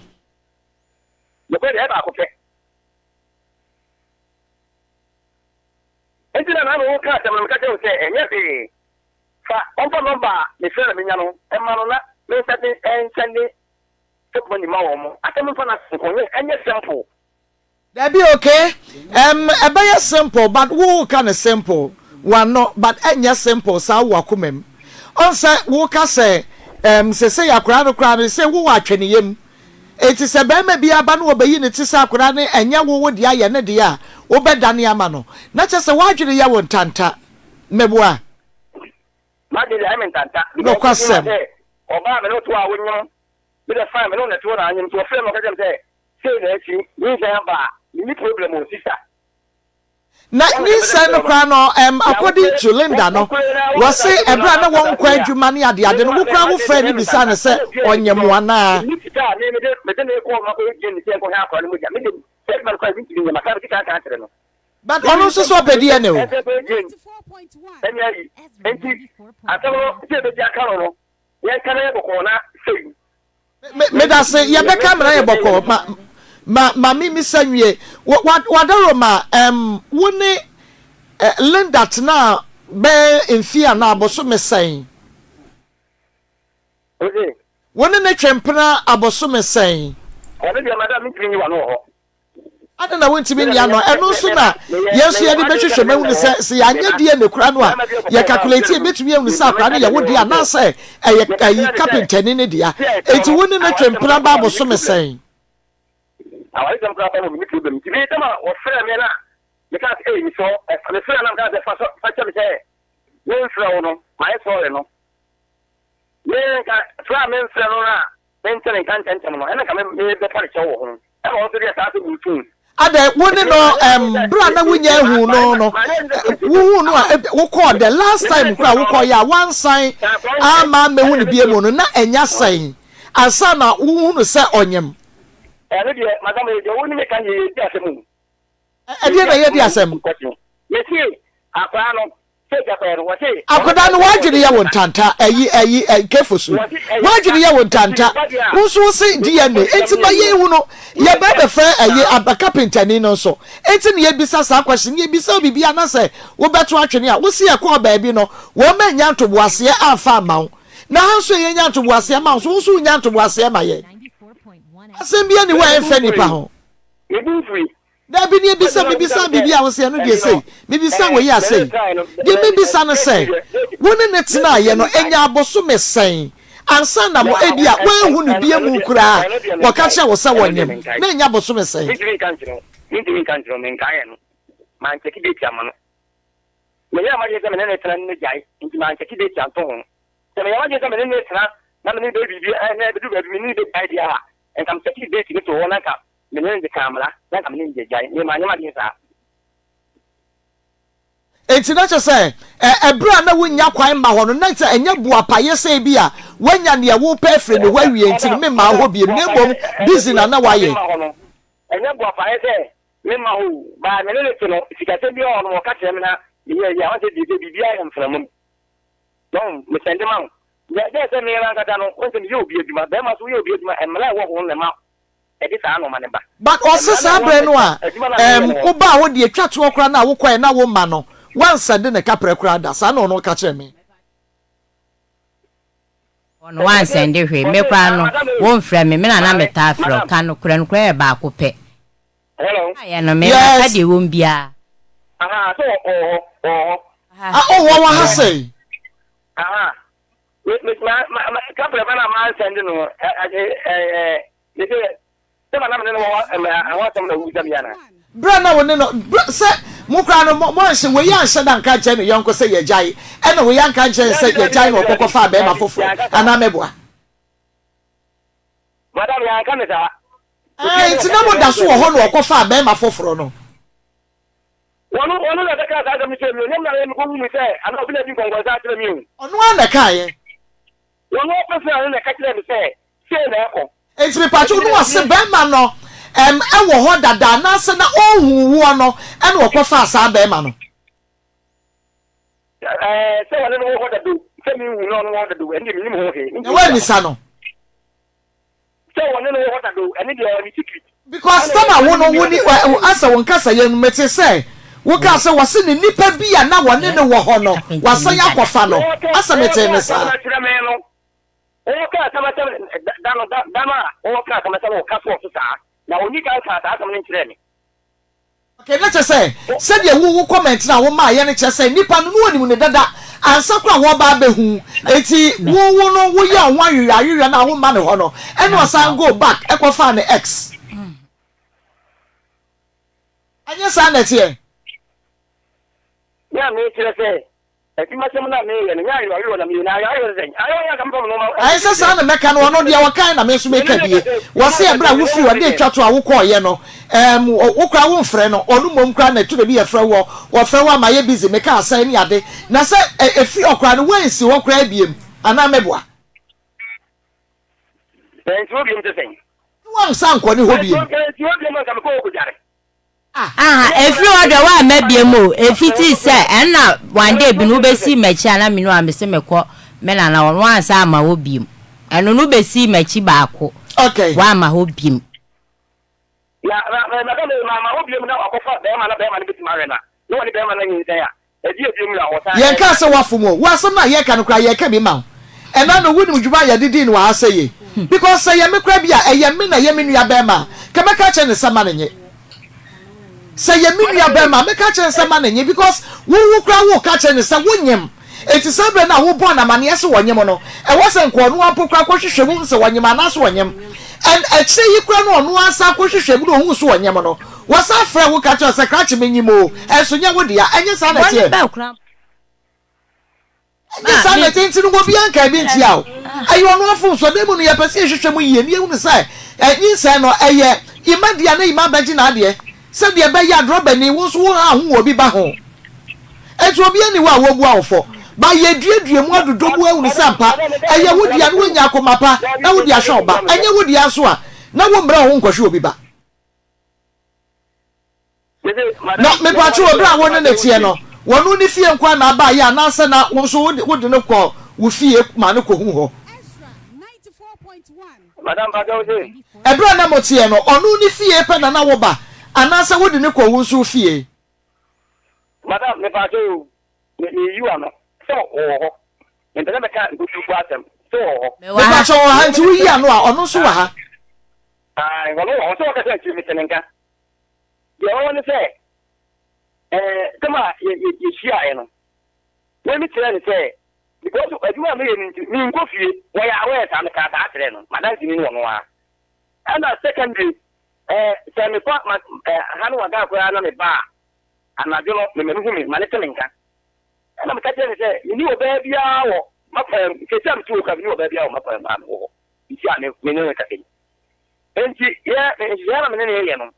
Nokorɛ deɛ ɛyɛ baako pɛ. Enti na naano woka asɛm no meka kyerɛ wo sɛ ɛnyɛ hwee. Fa ɔmfa nɔmba a mefrɛ na menya no mma no na mensɛnde ɛnsɛnde testimony ma wɔn. Asɛm mfa no nko nyɛ ɛnyɛ simple. Dabi ok ɛm ɛbɛyɛ simple but wo ka no simple. W'ano but ɛnyɛ simple saa wɔ w'akoma mu. Ɔn sɛ woka sɛ ɛɛm sesei akwadaa no koraa no sesei wowɔ atwɛneyɛ mu. Enti sɛ barima bi aba na ɔbɛyi ne ti sɛ akwadaa no ɛnyɛ wo wo dea yɛ ne dea a, wobɛdane ama no. Na kyerɛ sɛ w'adwene yɛ wo ntanta. Meboa? M'adwene deɛ ayɛ me ntanta because Nokwasɛm. wohu sɛ ɔbaa me ne wo to a wonyem me deɛ fine me ne wo na ɛte hɔ na anyem nti ɔfrɛ me ɔka kyerɛ me sɛ sei na asi nyinsɛn aba a menni problem o sister. Na nyinsɛn no koraa no ɛm according to Linda no wɔse ɛberɛ a na wɔnkɔ adwuma ne adeade no wo koraa wo frɛɛ no bisaa no sɛ ɔnyem wo anaa? But ɔno nso sɛ ɔpɛ DNA o. Me medase yɛbɛka mmara yɛ bɔkɔɔ ma ma ma me misa nwie wa wadaroma ɛm wo ne eh, Linda tenaa bɛyɛ mfie anaa abosome sɛn? Wo ne ne twe mpena abosome sɛn? Ɛno deɛ madam mentumi nyi w'ano wɔ hɔ. Adɛn na wontumi nni ano? Ɛno nso na yɛn nso yɛde bɛhwehwɛ mu ahunu sɛ, sɛ yɛanyɛ DNA koraa no a, yɛ calculate a, yɛbɛtumi ahunu sɛ akwadaa no yɛ wo dea anaasɛ ɛyɛ ayi kapentani no dea. Enti wo ne no twe mpena ba abosome sɛn? Awaresɛm koraa fa no menni problem nti me tam a wɔfrɛ me na meka sɛ ei mesɔ mefrɛ na meka sɛ fa sɔ fa kyɛ me sɛ memfrɛ wo no mayɛ sɔre no me nka frɛ a memfrɛ no no a mente ne nka ntɛmntɛm no, ɛna nka me mebɛpa ne kyɛw wɔ ho. Ɛna ɔno nso deɛ saa asɛm yi tum. Adɛn, wo ne no ɛm bere a na wunya nhuu no no, wuhuu no a wokɔɔ the last time koraa a wokɔɔ yɛ a wansan amma ammehu no bio mu no, na ɛnya sɛn ansa na wuhu no sɛ ɔnyem? Ɛno deɛ, madam, deɛ wo ne me ka deɛ yɛdi asɛm o. Ɛdeɛn na yɛdi asɛm? Mese akwadaa no Akwadaa no w'adwene yɛ wo ntanta ɛyi ɛyi ɛ kefo so w'adwene yɛ wo ntanta wo nso wo se DNA enti ma yɛn hu no yɛ bɛ bɛfrɛ ɛyi aba kapentani no nso enti na yɛbisa saa question yɛbisa wo biribi a na sɛ wobɛto atwene a wo se yɛkɔɔ baabi no wɔn ma nya ntoboaseɛ amfa amma wo na ha nso yɛnya ntoboaseɛ ma wo so wo nso wonya ntoboaseɛ ma yɛn asɛm bi ani hɔ a ɛmfa nipa ho. Dabi, nea ebisa, mibisaa biribi a wose ɛno deɛ sei, mibisaa wei a sei. Deɛ mebisa ne sɛ, wo ne no tenaeɛ no, ɛnyaa abosome sɛn ansa na mo, ebia woanhu no bio mu koraa a, wɔka kyerɛɛ wo sɛ wɔnyem, na ɛnya bosome sɛn? Mentumi nka nkyerɛ wo, mentumi nka nkyerɛ wo, menkaeɛ no, mankyɛke date amma no. Meyɛɛ m'adwene sɛ me ne no tena ne no gyae, nti mankyɛke date anto ho. Sɛ meyɛ m'adwene sɛ me ne no tena na me ne no bɛyɛ biribi, na ɛbɛduru baabi me ne no bɛgyae deɛ a, nka mekyɛkee date no too hɔ na nka Me ne no de kaa mmara, na anka me ne no de agyae. Me manyɛ m'adwene saa. Enti na kyerɛ sɛ, ɛ, bere a na wunnya kwan mma hɔ no, na sɛ ɛnyɛ boapayɛ sɛ ebia woanya nea worepɛ afiri ne hɔ awie nti no, memmaa hɔ bio, na mmom busy na na woayɛ. Ɛnyɛ boapayɛ sɛ memma hɔ o, but me ne no te no, sikasɛm biara wɔ hɔ no, ɔka kyerɛ me na meyɛ ayi a, woahu sɛ deɛ biribiara yɛ mframa mu. Wahu? Mesɛnde ma wo. Deɛ ɛsɛ me ankasa no, woahu sɛ meyɛ obi adwuma, barima nso woyɛ obi adwuma, mmara a ɛwɔ ho no na ɛma ɛde saa nnoɔma no ba. But ɔse saa berɛ no a ɛɛm wobaa hɔ deɛ twa toɔ koraa no a wokɔɛ na wo mma no wansɛnde ne kaprɛ koraa da saa na ɔno ɔka kyerɛ me. Ɔno wansɛnde hwee me koraa no wonfrɛ me me na na metaa frɛ wo ka nokorɛ nokorɛ yɛ baako pɛ. Hello. Yɛ no me maka deɛ ɛwom biara. Aha sɛ ɔwɔ hɔ ɔwɔ hɔ. Ah oh wɔwɔ ha sɛn. Aha me me ma ma kaprɛ ba na mansɛnde no ɛ ɛ ɛ Mese, Sɛ ma na me ne no wɔ hɔ mmerɛ a, ɛho asɛm na wobisa me yi anaa? Berɛ a na wo ne no, berɛ, sɛ mo koraa no, mo, moanhyɛ, wei anhyɛ da anka ankyerɛ ne yɔnko sɛ yɛagyae, ɛna wei anka ankyerɛ no sɛ yɛagyae na ɔkɔ kɔfaa barima foforɔ, anaa mɛboa? Madam, yɛanka no saa. Ɛɛ, nti na moda so wɔ hɔ na ɔkɔfaa barima foforɔ no? Wɔno, ɔno na ɛbɛkaa saa asɛm no kyerɛɛ me o, ɛnyɛ me na mekɔhunuu sɛ, anaa obi na adi nkɔnkɔnsa akyerɛ me o. Ɔno ara na ɛkaeɛ. Wɔn ɔfɛfɛ no na ɛka kyerɛɛ me sɛ, Sei na ɛkɔ. Enti mepatwo no ɔse bɛɛma no ɛm ɛwɔ hɔ dada anaasɛ na ɔnhuu woɔ no ɛna ɔkɔ faa saa bɛɛma no. Ɛɛ sɛ ɔne no wɔ hɔ dada o, sɛ menhuu na ɔne no wɔ hɔ dada o, ɛno deɛ mennim ho hwee. Na woammisa no? Sɛ wɔne no wɔ hɔ dada o, ɛno deɛ ɛyɛ me secret. Because time a wo no wo ni asɛ wo nkasayɛ no mete sɛ wo kaa sɛ wɔse ne nipa bi a na wɔne no wɔ hɔ no wasan akɔfa no asɛ metee no saa. Wɔka asɛm asɛm da no da no a wɔka asɛm asɛm wɔka so wɔ so saa na ɔnni kan kaa saa asɛm no nkyerɛɛ me. Okay, na kyerɛ sɛ sɛdeɛ wo wo comment no a wo maaeɛ no kyerɛ sɛ nipa no na ɔnim no dada ansa koraa wɔreba abɛhu enti wo wo no wo yɛ wo ho ayoyɔ ayoyɔ no a wo mma no hɔ no ɛna ɔsan go back ɛkɔ faa ne ex. Ɛnyɛ saa na ɛteɛ? Me a mekyerɛ sɛ Adwumasɛm no a meyɛ no, nyɛ awerɛwerɛ na meyɛ, na awerɛwerɛ ne sɛn? Awerɛwerɛ anka mfa me nnoɔma Ɛnsɛ mfiri saa na mɛka no, ɔno deɛ ɔkae na me nso meka bie. Wɔse ɛberɛ a wofiri hɔ, da ɛtwa to a wokɔeɛ no, ɛɛm, wo koraa womfrɛ no, ɔno mmom koraa na ɛtɔ da bi yɛfrɛ woɔ, wɔfrɛ wo a mayɛ busy, meka asɛe ne ade, na sɛ ɛfiri hɔ koraa no woansi hɔ koraa biem, anaa mɛboa? Mansi hɔ biem te sɛn? Woansan nkɔ ne hɔ biem. Mansi hɔ biem anka mekɔ hɔ kɔdware. Aha, ɛfiri hɔ deɛ woamma biom o, ɛfitii sɛ ɛnna one day bi no wobɛsii m'akyi a na mene wo a mese mekɔ me nana hɔ no woansan amma hɔ biom. Ɛno no wobɛsii m'akyi baako, Okay. woamma hɔ biom. Na na na na sɛ mamma hɔ biom na wakɔfa bɛrima na bɛrima no bɛtumi awɛ no a, na ɔne bɛrima no anyinsɛn a, ɛdeɛ biom na ɔsan Yɛnkaa sɛ woafom o, wo asɛm no a yɛreka no koraa yɛreka bi ma wo. Ɛna no wonim dwuma a yɛde dii no wɔ ha sɛ yei? Because sɛ ɛyɛ me koraa bi a, ɛyɛ me na ɛyɛ me nua bɛɛma a, nka mɛka akyerɛ no sɛ ma no nye. Sɛ ɛyɛ me nua bɛɛma a, mɛka akyerɛ no sɛ ma no nye because wo wo koraa woreka akyerɛ no sɛ wonyem. Enti saa berɛ no a wobɔɔ no amaneɛ sɛ ɔnyem no, ɛwɔ sɛ nka ɔno ara mpo koraa kɔhwehwɛ mu hu sɛ ɔnyem anaasɛ ɔnyem. And akyire yi koraa no ɔno ara san kɔhwehwɛ mu na ɔhuu sɛ ɔnyem no, wɔsan frɛɛ wo ka kyerɛɛ wo sɛ krakye menyem o, ɛnso nyɛ wo dea. Ɛnyɛ saa na Bɔne ɛteɛ? bɛn koraa Ɛnyɛ saa na ɛte nti no obiara nkaa bi ntia wo. Ɛyɛ ɔno afomsoɔ. Da mu no yɛpɛ sɛ yɛhwehwɛ mu yie na yɛhunu sɛ nyinsɛn no ɛyɛ Emma dea na Emma bɛgye n'adeɛ sɛdeɛ ɛbɛyɛ a drɔbani wo nso wo ha ho wɔ obi ba ho. Enti obiara nni hɔ a wɔbua wo fɔ. Ba yɛduadua mu adodɔ mu ahunu sɛ ampa ɛyɛ wo dea na woanya akoma pa na wode ahwɛ wo ba. Ɛnyɛ wo dea nso a na wommrɛ wo ho nkɔhwɛ obi ba. Na mepatwo wɔ bere a wo ne no teɛ no, wɔno ne fie nkoa na abaeɛ anaasɛ na wo nso wode no kɔ wo fie ma no kɔhu hɔ? Ɛberɛ a na moteɛ no, ɔno ne fie pɛ na na woba anaasɛ wode no kɔ wo nso wo fie? Madam, mepatwo o, meyi w'ano sɛ ɔwɔ hɔ. Mempɛ sɛ mɛka nkokuroko asɛm, sɛ ɔwɔ hɔ. Mepatwo ɔwɔ ha nti woyi ano a, ɔno nso wɔ ha. Ae, ɔno wɔ hɔ, sɛ ɔkasa akyiri mete ne nka. Deɛ ɛwɔ hɔ ne sɛ, ɛɛ, tam a yɛ, yɛ, yɛhyiaeɛ no, me mekyerɛɛ no sɛ, because adwuma a meyɛ no nti, menkɔ fie. Wɔyɛ aware saa, mekaa saa kyerɛɛ no, m'adanseni ne ɔno ara. Ɛna secondary, ɛɛ, sɛ mekɔ ma, ɛɛ, ha ne Wagaa koraa na meba a, anadwo no, mema no hu me, ma no te me nka. Ɛna meka kyerɛɛ no sɛ, menni ɔbaa biara wɔ m'akwan mu, seesei a mete hɔ koraa, menni ɔbaa biara wɔ m'akwan mu a mewɔ hɔ, nti a me, me ne no rekasa yi. Enti yɛ nhyehyɛeɛ na me ne no yɛ no,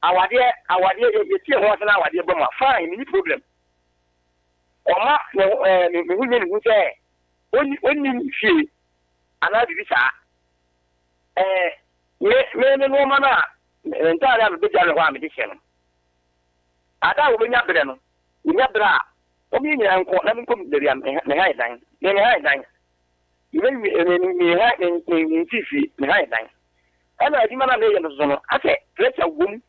awadeɛ, awadeɛ, yɛ yɛtie ho ase na awadeɛ ba mu a, fine, menni problem. Ɔma ne ho ɛɛ me me ho nyɛ ne hu sɛ ɔnni ɔnni me fie anaa biribi saa. Ɛɛ me me me nneɛma no a me ntaade a mebɛgya no hɔ a mede hyɛ no, ada a wɔbɛnya berɛ no, wɔnya berɛ a, wɔn yɛn nyinaa nkɔ na menkɔ baabi a mehan dan. Me mehan dan. Me me me me me me me mfifie mehan dan. Ɛna adwuma no a meyɛ no so no, asɛ pressure wom.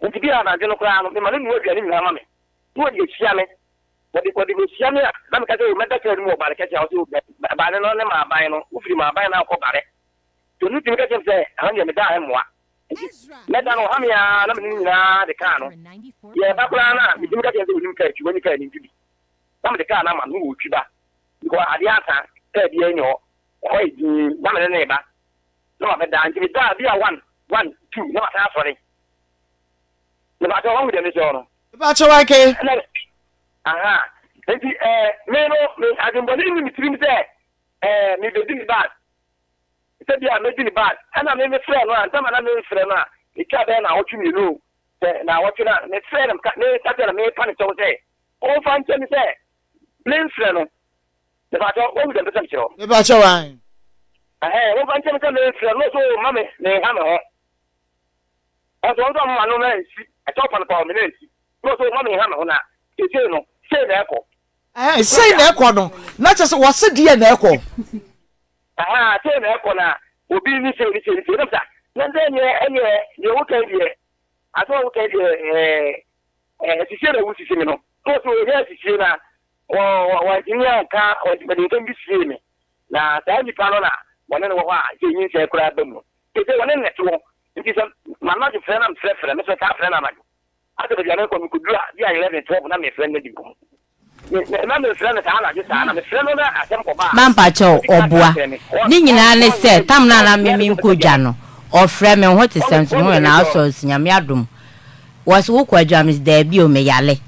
Nti bi a anadwo no koraa no, mema no noa aduane nyinaa ma me. Na wɔde ahyia me. Wɔde wɔde bɛhyia me a, na meka sɛ, o mɛda kaa no mu wɔ Bare kɛse a, ɔse o Bare no ne Maaban no, wofiri Maaban na wokɔ Bare. Nti ɔno tumi ka kyerɛ me sɛ, ɛhɔ deɛ meda a ɛmmoa. Nti mɛda no, ɔha me ara na mene no nyinaa de kaa no. Yɛreba koraa no a, metumi ka kyerɛ no sɛ ɔnim kaa twi, wani kaa no nti bi. Na mede kaa no ama no na ɔretwi ba. Because adeɛ asa, kaa biara nni hɔ, ɛhɔ yɛ dinn, na mene no reba. Na mabɛda, nti medaa bi a one, one, two, na masan asɔre. Mepakyɛw, wahu deɛ mekyerɛ wo no? Mepakyɛw, ake. Ɛna, aha, nti ɛɛ, me no, me adwemmɔne nni me tirim sɛ ɛɛ, mebɛdi ne bag, sɛ bi a mɛdi ne bag, ɛna me mefrɛ no a, ntɛm a na memfrɛ no a, metwa bɛyɛ naawɔtwe mmienu o, sɛ naawɔtwe no a, mefrɛ no, meka, meka kyerɛ no, mepa ne kyɛw sɛ, ɔmfa nkyɛ me sɛ memfrɛ no. Mepakyɛw, woahu deɛ mepɛ sɛ mekyerɛ wo? Mepakyɛw, ae. Ɛhɛn, wɔmfa nkyɛ me sɛ memfrɛ no, na ɔsɛ o, mma me, menha me ho. Ɔsɛ ɔno nso ɔmma no na nsi, ɛkyɛw pa no paa ɔme na nsi. Na ɔsɛ ɔmma menha me ho na seesei no, sei na ɛkɔ. Ɛhɛn, sei na ɛkɔ no, na kyerɛ sɛ wɔse deɛ na ɛkɔ. Ahaa, sei na ɛkɔ na obi ne sei ne sei ne sei, na mesa, na sɛ ɛneɛ, ɛneɛ, deɛ woka yi deɛ, asɛm a woka yi deɛ, ɛɛ, ɛɛ, asisie na wosisi me no. Na ɔsɛ ɔhia asisie na Wɔ, wɔ, wɔantumi anka, wɔde nsɛm bi siee me. Na saa nipa no na wɔne no wɔ hɔ a sɛ nyinsɛn koraa ba mu no, seesei wɔne no na ɛte hɔ. Nti sɛ m'anadwo frɛ na mefrɛfrɛ, me nso metaa frɛ no anadwo. Asɛ baabi a mekɔ mekɔduru a bi a 11, 12 na mefrɛ no adi nkɔmmɔ. Me, me, na mefrɛ no saa anadwo saa na mefrɛ no na asɛm kɔba a, Mampakyɛw, ɔdi kan ka ɔboa. kyerɛ me. Ɔ, Ne ɔ, nyinaa ne ɔnyɛ sɛ, bi, tam no a na ɔ, me me menkɔ mpɛ dwa bi. no, ɔfrɛ me, ho te Ɔ, sɛn? Nso ɔ, ho yɛ mpɛ na bi sɛ asɔ nso Nyame adom. Wɔse wokɔ adwuma? Mese daabi o, meyare.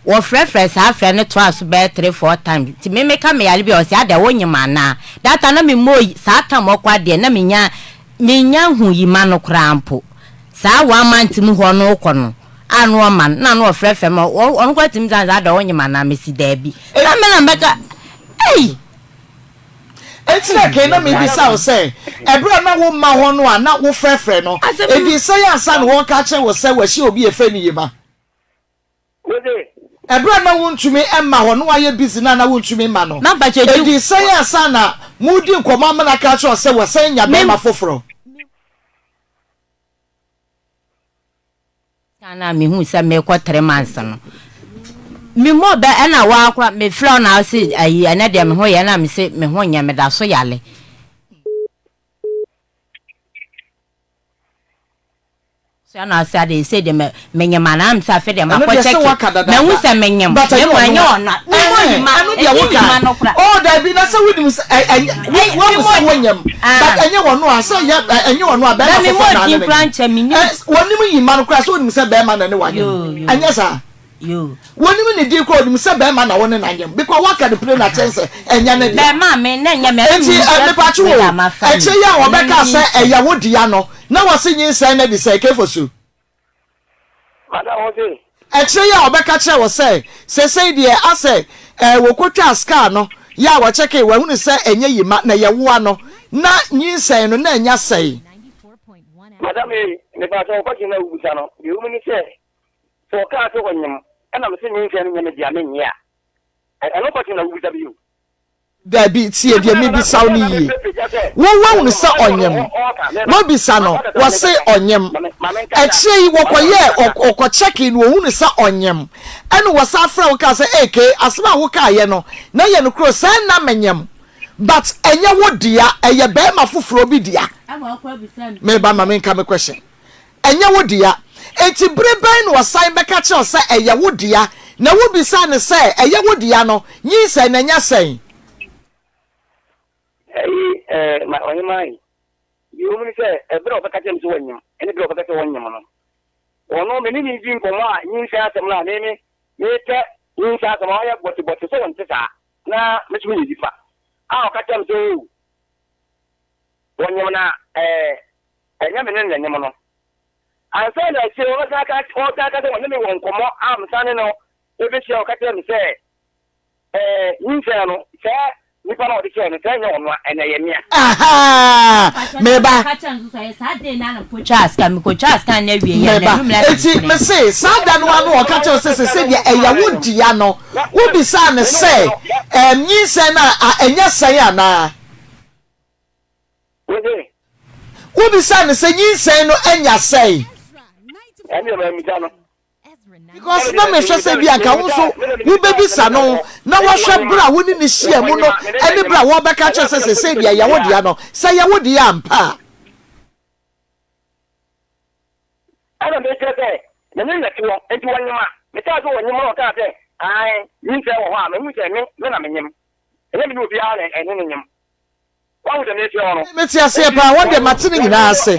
Wɔfrɛfrɛ saa frɛ no toaa so bɛyɛ tre four times. Nti me meka meyare bi a, ɔse adɛn wonyem anaa? That time na memmɔɔ saa tam ɔkɔ adeɛ na menya mennya nhu yima no koraa mpo. Saa one month mu hɔ no rekɔ no a na ɔma no na na ɔfrɛfrɛ me ɔno koraa tumi bisa me sɛ adɛn wonyem anaa mese daabi na me na mɛka ei. Enti na kei na mebisa wo sɛ ɛberɛ a na womma hɔ no a na wofrɛfrɛ no ɛdii sɛn ansa na wɔreka akyerɛ wo sɛ wahyia obi a yɛfrɛ no Yima? Ɛberɛ a na wontumi mma hɔ na woayɛ busy no a na wontumi mma no ɛdii sɛn ansa na moredi nkɔmmɔ ama no aka akyerɛ wo sɛ wasan anya barima foforɔ? Kan na mehu sɛ mekɔ 3 months no, memmɔ bɛ ɛna waa kora mefrɛ wo na wose ayi ɛnɛ deɛ me ho yɛ, ɛna mese me ho nyɛ, meda so yale. So ɛna ɔse ade sɛ deɛ me menyem anaa mesɛ afe deɛ Ɛno makɔ deɛ sɛ kyɛke waka mahu dadaada sɛ menyem but na ɛnyɛ mmom ɔno ɛnyɛ a ɔno a memmɔ ɛhɛn yima ɛno deɛ ɛnyɛ woka yima no kora. Oh dabi na sɛ wonim sɛ ɛ ɛnyɛ wo Ɛy woahu memmɔ sɛ wonyem but ah ɛnyɛ ɔno a sɛ ɛyɛ ɛ ɛnyɛ ɔno a bɛ bɛrima memmɔ foforɔ na din ane ne kora nyem nkyɛ mennim. ɛ wɔnim yima no koraa sɛ wonim sɛ bɛrima na ne wanyem Yoo yoo ɛnyɛ saa yoo. wɔnim ne din koraa onim sɛ bɛrima na wo ne no anyem because woaka no pire na kyɛn sɛ ɛnyɛ ne dea Bɛrima me na ɛnyɛ me ɛna Enti menim ɛ sɛ mepatwo wei o a mafa ɛkyɛ yi yi a ɛno ne wɔbɛka sɛ nyinsɛn. ɛyɛ wo dea no na wɔse nyinsɛn no adi sɛ kefo su. Madam wo se. Akyire yi a ɔbɛka kyerɛɛ wɔ sɛ, Sesei deɛ asɛ eh, wɔkɔtwaa scar no, yɛ a wɔkyɛkee, wɔahunu sɛ ɛnyɛ yima, na ɛyɛ woa no, na nyinsɛn no, na anya sɛe. Madam ei, mepakyɛ wo question no a wobisa no, deɛ ɛwɔ mu ne sɛ, sɛ ɔkaa sɛ ɔnyem, ɛna mese nyinsɛn no nyɛ me dea, mennye a, ɛno question na wobisa bio? Dabi, tie deɛ mebisa wo no yie. Wo woahunu sɛ ɔnyem? Woabisa no, wɔse ɔnyem. Akyire yi wɔkɔyɛɛ, ɔkɔ kyɛkee no wɔhunu sɛ ɔnyem. Ɛna wɔsan frɛɛ wo kaa sɛ, Ee Kay, asɛm a wokaeɛ no, na ɛyɛ nokorɛ o, sɛɛ na menyem, but ɛnyɛ wo dea, ɛyɛ barima foforɔ bi dea. Meba ma menka me question. Ɛnyɛ wo dea. Enti bere bɛn na ɔsan bɛka kyerɛɛ wo sɛ ɛyɛ wo dea, na wubisaa no sɛ ɛyɛ wo dea no, nyinsɛn no anya sɛn? Ɛyi, ɛɛ, ma ɔhemaa yi. Deɛ ɛwɔ mu ne sɛ, ɛberɛ a ɔbɛka kyerɛ me sɛ wanyem ne berɛ a ɔbɛka sɛ ɔnnyem no, ɔno me ne no redi nkɔmmɔ a nyinsɛn asɛm no a me me mepɛ nyinsɛn asɛm a ɔyɛ bɔtebɔte sɛ ɔnte saa, na me nso meyɛ nipa a ɔka kyerɛ me sɛ oo, wɔnyem na ɛɛ Ɛnyɛ me ne no na ɛnyem no. Ansa na akyire yi ɔbɛsan aka ɔresan aka sɛ ɔne me wɔ nkɔmmɔ a mesan ne no rebɛhyia ɔka kyerɛɛ me sɛ ɛɛ nyinsɛn no saa nipa no a ɔde kyɛɛ no sɛ ɛnyɛ ɔno a ɛna ɛyɛ mea. Ahaa, meba. Meba. Enti mese, saa da no ara no ɔka kyerɛɛ wo sɛ sese deɛ ɛyɛ wo dea no, wobisaa no sɛ, ɛɛm, nyinsɛn no a, ɛnyɛ sɛn anaa? Wose. Wobisaa no sɛ nyinsɛn no anya sɛe. Ɛndeɛ mammisa no. Because na mehwɛ sɛ bi anka wo nso wobɛbisa no na wahwɛ berɛ a wo ne no hyia mu no ne berɛ a wɔbɛka kyerɛ sɛ sesei deɛ ɛyɛ wo dea no, sɛ ɛyɛ wo dea ampa a. Ɛna mekyerɛ sɛ me ne no na ɛte hɔ, enti wɔnyem a, mekaa sɛ wɔnyem na ɔkaa sɛ ae, nyinsɛn wɔ hɔ a, mahu sɛ me, me na menyem, ɛnyɛ me ne obiara na ɛne no nyem. Mete aseɛ paa, wɔn deɛ mate ne nyinaa ase.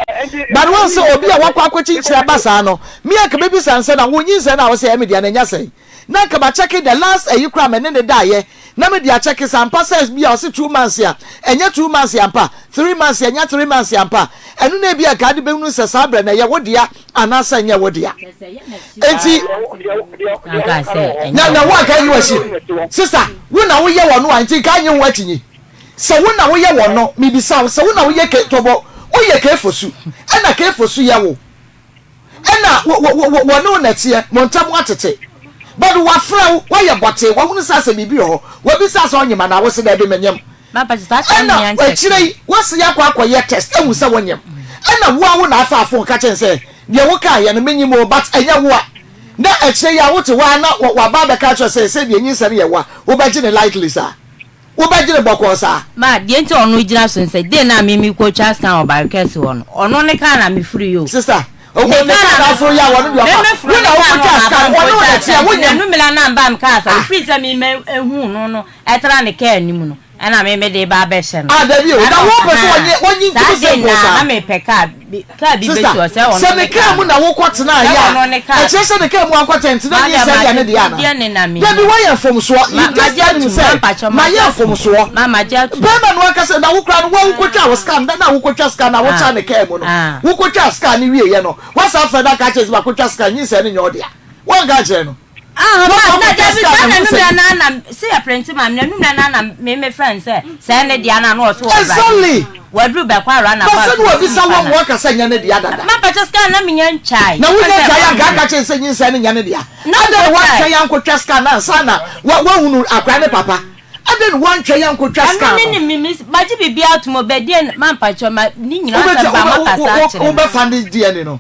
But wɔn sɛ obi a wakɔ akɔkyinkyini aba saa no, me anka mɛbisa no sɛ na wo nyinsɛn no a wosɛ ɛyɛ me dea no ɛnya sɛn? Na anka makyɛke the last ayi koraa a me ne no daeɛ na mede akyɛke sɛ ampa sɛ bi a ɔse 2 months a, ɛnyɛ 2 months ampa, 3 months a, ɛnyɛ 3 months ampa. Ɛno na ebi a anka ade bɛhunu sɛ saa berɛ no ɛyɛ wo dea anaasɛ ɛnyɛ wo dea. Enti, na na wo anka nyi w'akyi. Sister, wo na woyɛ wɔn a, nti nka nye ho akyinyi. Sɛ wo na woyɛ wɔn no, mebisa wo, sɛ wo na woyɛ K tɔbɔ, woyɛ K-fosu, ɛna K-fosu yɛ wo, ɛna wɔ, wɔ, wɔ, wɔne wo na ɛteɛ, mo ntam atete. But wɔafrɛ wo, woayɛ bɔtee, wɔahunu sɛ asɛ biribi wɔ hɔ, wɔabisa sɛ ɔnyem anaa, wose daabi menyem. Ɛna akyire yi, woase akɔ akɔyɛ test ahu sɛ wonyem. Ɛna wo ara wo na afaa phone ka kyerɛ no sɛ, deɛ wokaeɛ no menyem o, but ɛnyɛ wo a. Na akyire yi a wote hɔ ara na waba abɛka akyerɛ wo sɛ, sɛ deɛ nyinsɛn no yɛ wo a, wobɛgye no lightly saa? Wobɛdwene bɔkɔɔ saa? Ma, deɛ nti a ɔno gyina so ne sɛ, day no a me mekɔtwa scan wɔ Barikɛse hɔ no, ɔno ne car na mefiriiɛ o. Sister, oh Ɔmo ne kaa na aforo yɛ a wɔn deɛ ɔfa. Wo na wokɔtwa sika no, wɔne wo na ɛteɛ, wonyam. N'anum la na mba me kaa sa, ofiri sɛ me mɛ ehu no no ɛtra ne kaa anim no, ɛna me me de ba abɛhyɛ no. Ah dabi o, na wo pɛ sɛ wɔnye wɔnye ntum simple saa. Saa de na na me pɛ kaa bi kaa bi Sister, besi hɔ sɛ ɔno sɛ ne ne kaa kaa mu no. na wokɔ tenaa Sɛ yɛ a, ɔno ne kaa. ɛkyerɛ sɛ ne kaa mu ankɔ tɛn tena Ma nyinsɛn deɛ deɛ ne deɛ magye anaa? ne na me Dabi nim. woayɛ mfomsoɔ, Ma you just magye tell him atum, sɛ ma mpakyɛw mayɛ magye atum. mfomsoɔ. Ma magye atum. Bɛrima no ankasa na wo koraa no wo a wokɔtwaa wo sika no, da no a wokɔtwa sika no a Ah wotraa ne kaa mu no, ah. wokɔtwaa sika no wieeɛ no, woasan afrɛ no aka akyerɛ no sɛ makɔtwa sika no, nyinsɛn no nyɛ wo dea. Woanka ankyerɛ no? Ah, Na ma ɔkɔ na kɔtwa dabi sika saa no na ho numra sɛ. na na se yɛ printe ma na numra na na me me friend sɛ sɛ ne dea na na ɔso wɔ brade Exactly. waduru bɛkɔ ara na Ba ba sɛ na wabisa nipa wo na ma waka sɛ nyɛ ne dea dada. ma pɛkyɛ sika na menya ntwae Na wonya sɛ ntwae a nka ɔno aka kyerɛ sɛ nyinsɛn no nyɛ ne dea. na Adɛn na nkɔtwae woantwɛn ankɔtwa sika no ansa na woahunu akwadaa ne papa? Adɛn na woantwɛn ankɔtwa sika ɛno ne no? ne me me magye biribi atom ɔbɛdeɛ ma mpakyɛ ma ne nyinaa sɛ Wobɛtwa ba wobɛ makasa wo wo akyerɛ no wobɛfa ne DNA no?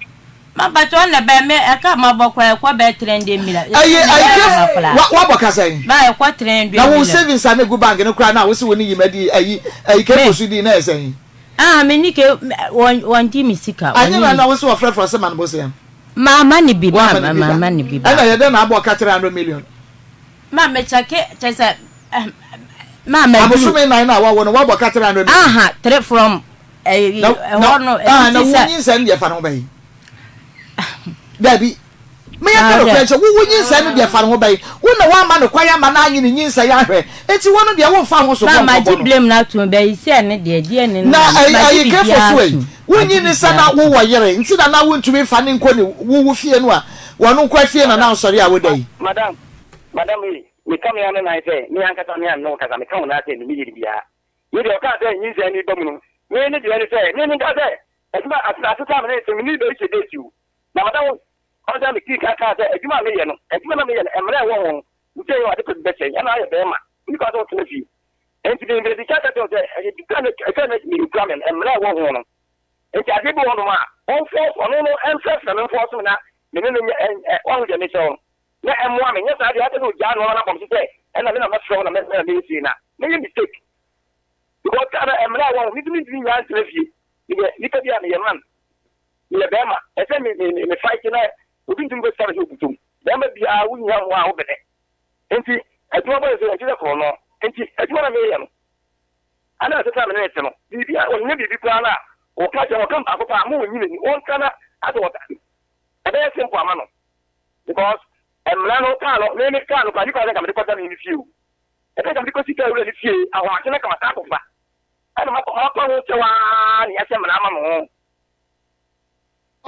Ma mpakyɛ ɔna bɛn me ɛka ma bɔ koraa ɛkɔ bɛɛ 300 million. Ɛyi ɛyi kef wa wabɔ ka sɛn? Ba ɛkɔ 300 Na wo million. savings a na egu bank no koraa na wose wo ne Yima di ɛyi ɛyi Me kefo so di na ɛyɛ sɛn? ah me ne ke wɔn wɔn di me sika wɔn Anyɛ ne na me. na wose wɔfrɛfrɛ wo sɛ ma no bosea. Ma ma ne bi ma Woamma ne bi ma da. ma ne bi ba. Ɛna ɛyɛ dɛn na abɔ ka 300 million? Ma me kyɛke kyɛ sɛ eh ma ma duru. Abosome nan na wawo no wabɔ ka 300 million. Aha three from Na na ɛhɔ no ah na ɛfiti wo sɛ. nyinsɛn no deɛ fa ne ho bɛn? Dabi. Meyɛ ka Ah nokorɛ dɛ. nkyɛ wo wo nyinsɛn no deɛ fa ne ho bɛn? Wo na woamma no kwan amma no anye ne nyinsɛn ahwɛ enti wo no deɛ womfa ho so Ma bɔ magye nkɔbɔ no. blame no atom bɛyi sɛ ɛne deɛ deɛ ne no Na na ɛyi magye ɛyi kefo biribiara so ei atom wo magye nyi ne sɛ biribiara na atom. wo wɔ yere nti na na wontumi mfa ne nkɔ ne wo wo fie no a wɔno nko afie na na Madam, wosɔre a woda ma, yi. madam, madam ei, meka me ano nan sɛ, me ankasa me ano kasa, meka wo nan sɛ me yere biara. Me deɛ ɔkaa sɛ nyinsɛn no ba mu no, me ne deɛ ne sɛ, me menka sɛ adwuma atena asetena me ne sɛ me ne bɛyi hyɛ date o. Na madam ɔn sɛ me dii kan kaa sɛ adwuma a meyɛ no, adwuma na meyɛ no, mmara a ɛwɔ ho no, wotie yɛ ade pɛ bi bɛsɛe, ɛna ayɛ bɛrima, wonni kwan sɛ wotena fie. Enti me mede ka kyerɛ sɛ ɛyɛ dika na ɛsɛ na mekura me no, mmara a ɛwɔ ho no. Enti adeɛ bi wɔ hɔnom a, ɔmfɔɔso, ɔno no ɛmfrɛfrɛ me mfɔɔso me na me ne no nyɛ, ɛ, wahu deɛ mekyerɛ wo no. Na ɛmmoa me, nyɛ saa deɛ asɛ sɛ ɔgyaa nnoɔma no abɔ me so sɛ ɛna me na mɛfrɛ wo na mɛ na mɛyɛ sei na mɛyɛ mistake because kaa no mmara a ɛwɔ ho mentumi ntumi nyaa ntena fie meyɛ nipa bi a meyɛ man meyɛ bɛrima ɛsɛ me me me fight na obi ntumi bɛsika me sɛ obutom bɛrima biara wonya ho a wobɛdɛ nti adwuma bɔ sɛ ɛnti sɛ korɔ no nti adwuma na meyɛ no ana ɛsɛ sɛ me ne te no biribi a ɔnyɛ biribi koraa no a wɔka kyerɛ wɔka baako paa mo wɔnyini ni wɔnka na asɛ wɔka ɛbɛyɛ simple ama no Because mmara no kaa no, me me kaa no koraa, nipa sɛ nka mede kɔda me ne fie o. Ɛsɛ nka mede kɔsi kaa wura ne fie, ahomakye na nka masan akɔfa. Ɛna makɔ makɔ ho kyɛw ara na yɛahyɛ mmara ama me ho.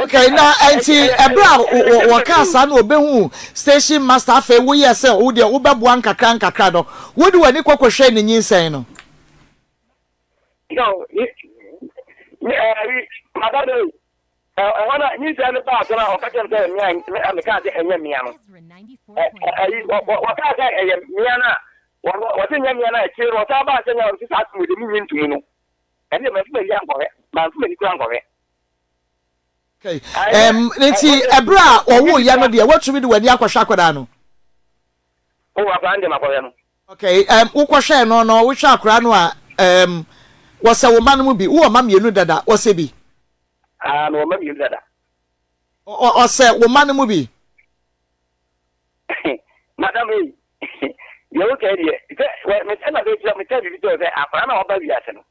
Okay, na ɛnti ɛberɛ a wɔkaa saa na ɔbɛhuu station master afei woyɛɛ sɛ wo deɛ wobɛboa nkakra nkakra no, wode w'ani kɔ kɔhwɛɛ ne nyinsɛn no? No, madam ei, Ɛhɔ na nyinsɛn no baa so na ɔka kyerɛɛ me sɛ ɛyɛ mmea a mekaa sɛ ɛnyɛ mmea no. Ɛyi wɔkaa sɛ ɛyɛ mmea no a wɔse nyɛ mmea no a akyire no ɔsan baa sɛ nyɛ ɔse saa asɛm de menye ntomu no. Ɛne deɛ mamfa m'ani ankɔhwɛ, mamfa m'ani koraa ankɔhwɛ. Okay. Um, nti ɛberɛ a wɔwoeɛ no deɛ woatumi de w'ani akɔhwɛ akwadaa no? O akwadaa no deɛ makɔhwɛ no. Okay, um, wokɔhwɛɛ no no wohwɛ akwadaa no a um, wɔsɛ wo mma no mu bi wowɔ mma mmienu dada wɔsɛ bi? Ah, mewɔ mma mmienu dada. Ɔ ɔsɛ wo mma no mu bi? Madam ei, deɛ woka yi deɛ, sɛ wɛ me ɛna bɛkyerɛ mekyerɛ biribi kyerɛ wo sɛ akwadaa no a ɔba wiase no,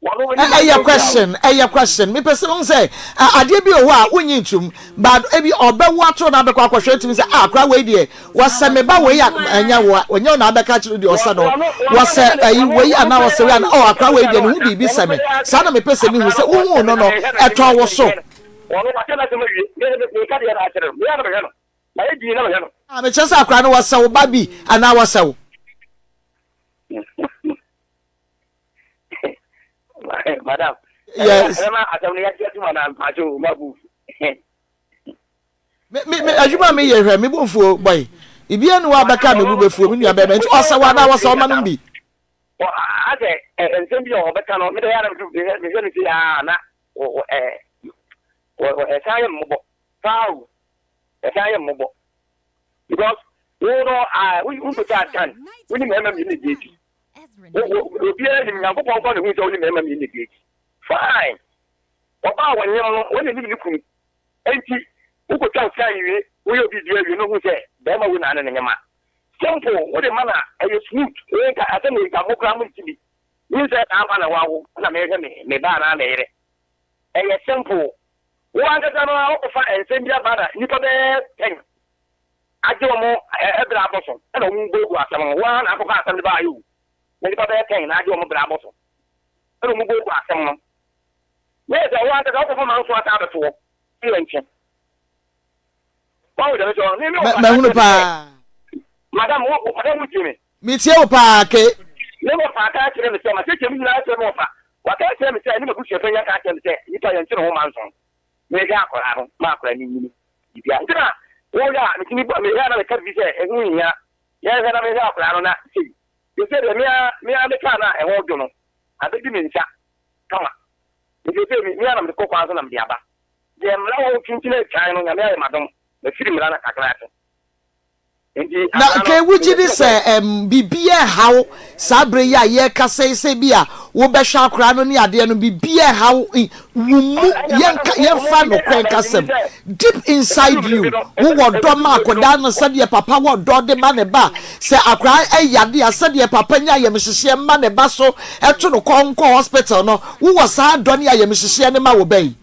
wɔno wɔnim Ɛyɛ adeɛ biara o. question, ɛyɛ question. Mepɛ sɛ wohu sɛ adeɛ bi wɔ hɔ a wonnye ntom, but ebi ɔbɛwo ato na abɛkɔ akɔhwɛ atumi sɛ ah akwadaa wei deɛ Wɔsɛ me ba wei a ɛnyɛ wo a ɔnyɛ wo na abɛka akyerɛ deɛ ɔsɛ no wɔsɛ ayi wei anaa wɔsɛ wei anaa oh akora wei deɛ ne ho biribi sɛ me saa na mepɛ sɛ mehu sɛ wohuu no no ɛtɔ wo so. Ah mekyerɛ sɛ akora no wɔsɛ wo ba bi anaa wɔsɛ wo. Madam. Yes. Me me me adwuma a meyɛ hwɛ me bo mfuo bɔe. Biribiara ni hɔ a bɛka a me bo bɛfuo me nua bɛrima nti ɔsɛ wo anaa wɔsɛ ɔma nom bi. Asɛ nsɛm bi a ɔbɛka no mede yɛ na mehwɛ no sei a na ɛsan yɛ mmɔbɔ paa o ɛsan yɛ mmɔbɔ because wo no wonkɔtwa adan wo ne mmarima mmienu na di akyi obiara nim nyankopɔn kɔ ne hu sɛ wo ne mmarima mmienu na di akyi fine ɔbaa wɔnyem no wɔne nim ne kunu. Enti wokɔtwa wo scan wie, woyɛ obi biribiara wie na wohu sɛ barima wei na ne ne nyema. Simple, wode ma no a, ɛyɛ smooth. Wei nka asɛm wei nka mo koraa monte bi. Nyinsɛn saa mpa na woawo na mehwɛ me me ba anaa me yere. Ɛyɛ simple. Wo ankasa no ara wokɔfa nsɛm bi aba na nnipa bɛyɛ pɛn agye wɔn bra abɔ so na wɔn guagu asɛm no. Wo ara na akɔfa asɛm no baeɛ o. Na nnipa bɛyɛ pɛn na agye wɔn bra abɔ so na wɔn guagu asɛm no. Na yɛ sɛ wo ankasa wokɔfa manso asan abɛto hɔ sɛ yɛnkye. Wahu deɛ mekyerɛ no? Me me wɔfa ka Mahunu kyerɛ me sɛ, paa. Madam, wo, madam wotie me? Metie wo paa, Kay. Me wɔfa ka kyerɛ me sɛ, makyerɛkyerɛ me nyinaa akyerɛ me wɔfa. Waka akyerɛ me sɛ, ne m'abusuapanyin aka akyerɛ me sɛ, nnipa yɛnkye ne ho manso. Mehwɛ akwadaa no ma akwadaa no nyini. Biribiara. Nti na woyɛ a, metumi bɔ, mehwɛ a na meka biribi sɛ, ɛho nhia. Yɛnhwɛ na mehwɛ akwadaa no na sei. Seesei deɛ, me ara, me ara me kaa no a ɛho dwo no, abɛdi me nsa kama. Nti seesei me, me ara na mede kɔ kwan so na mede aba. Deɛ mmara wɔ ho kyinkyin atwan no, Nyame ayɛ m'adom, mafiri mmara no kakra ase. Nti Na akwadaa no, Kay, wogye di meyɛ sure sɛ sɛ. ɛm, biribiara nha wo saa bere yi a yɛrekasa yi sɛ bi a wobɛhwɛ akwadaa no ne adeɛ no, biribiara nha wo i- wo mu, Ɛnna yɛnka, yɛmfa nokorɛ nka asɛm, deep inside you, wowɔ dɔ ma akwadaa no sɛdeɛ papa wɔ dɔ de ma ne ba. Sɛ akwadaa yare a, sɛdeɛ papa nya ayamhyehyeɛ ma ne ba so to no kɔ nkɔ hospital no, wowɔ saa dɔ ne ayamhyehyeɛ no ma wo ba yi?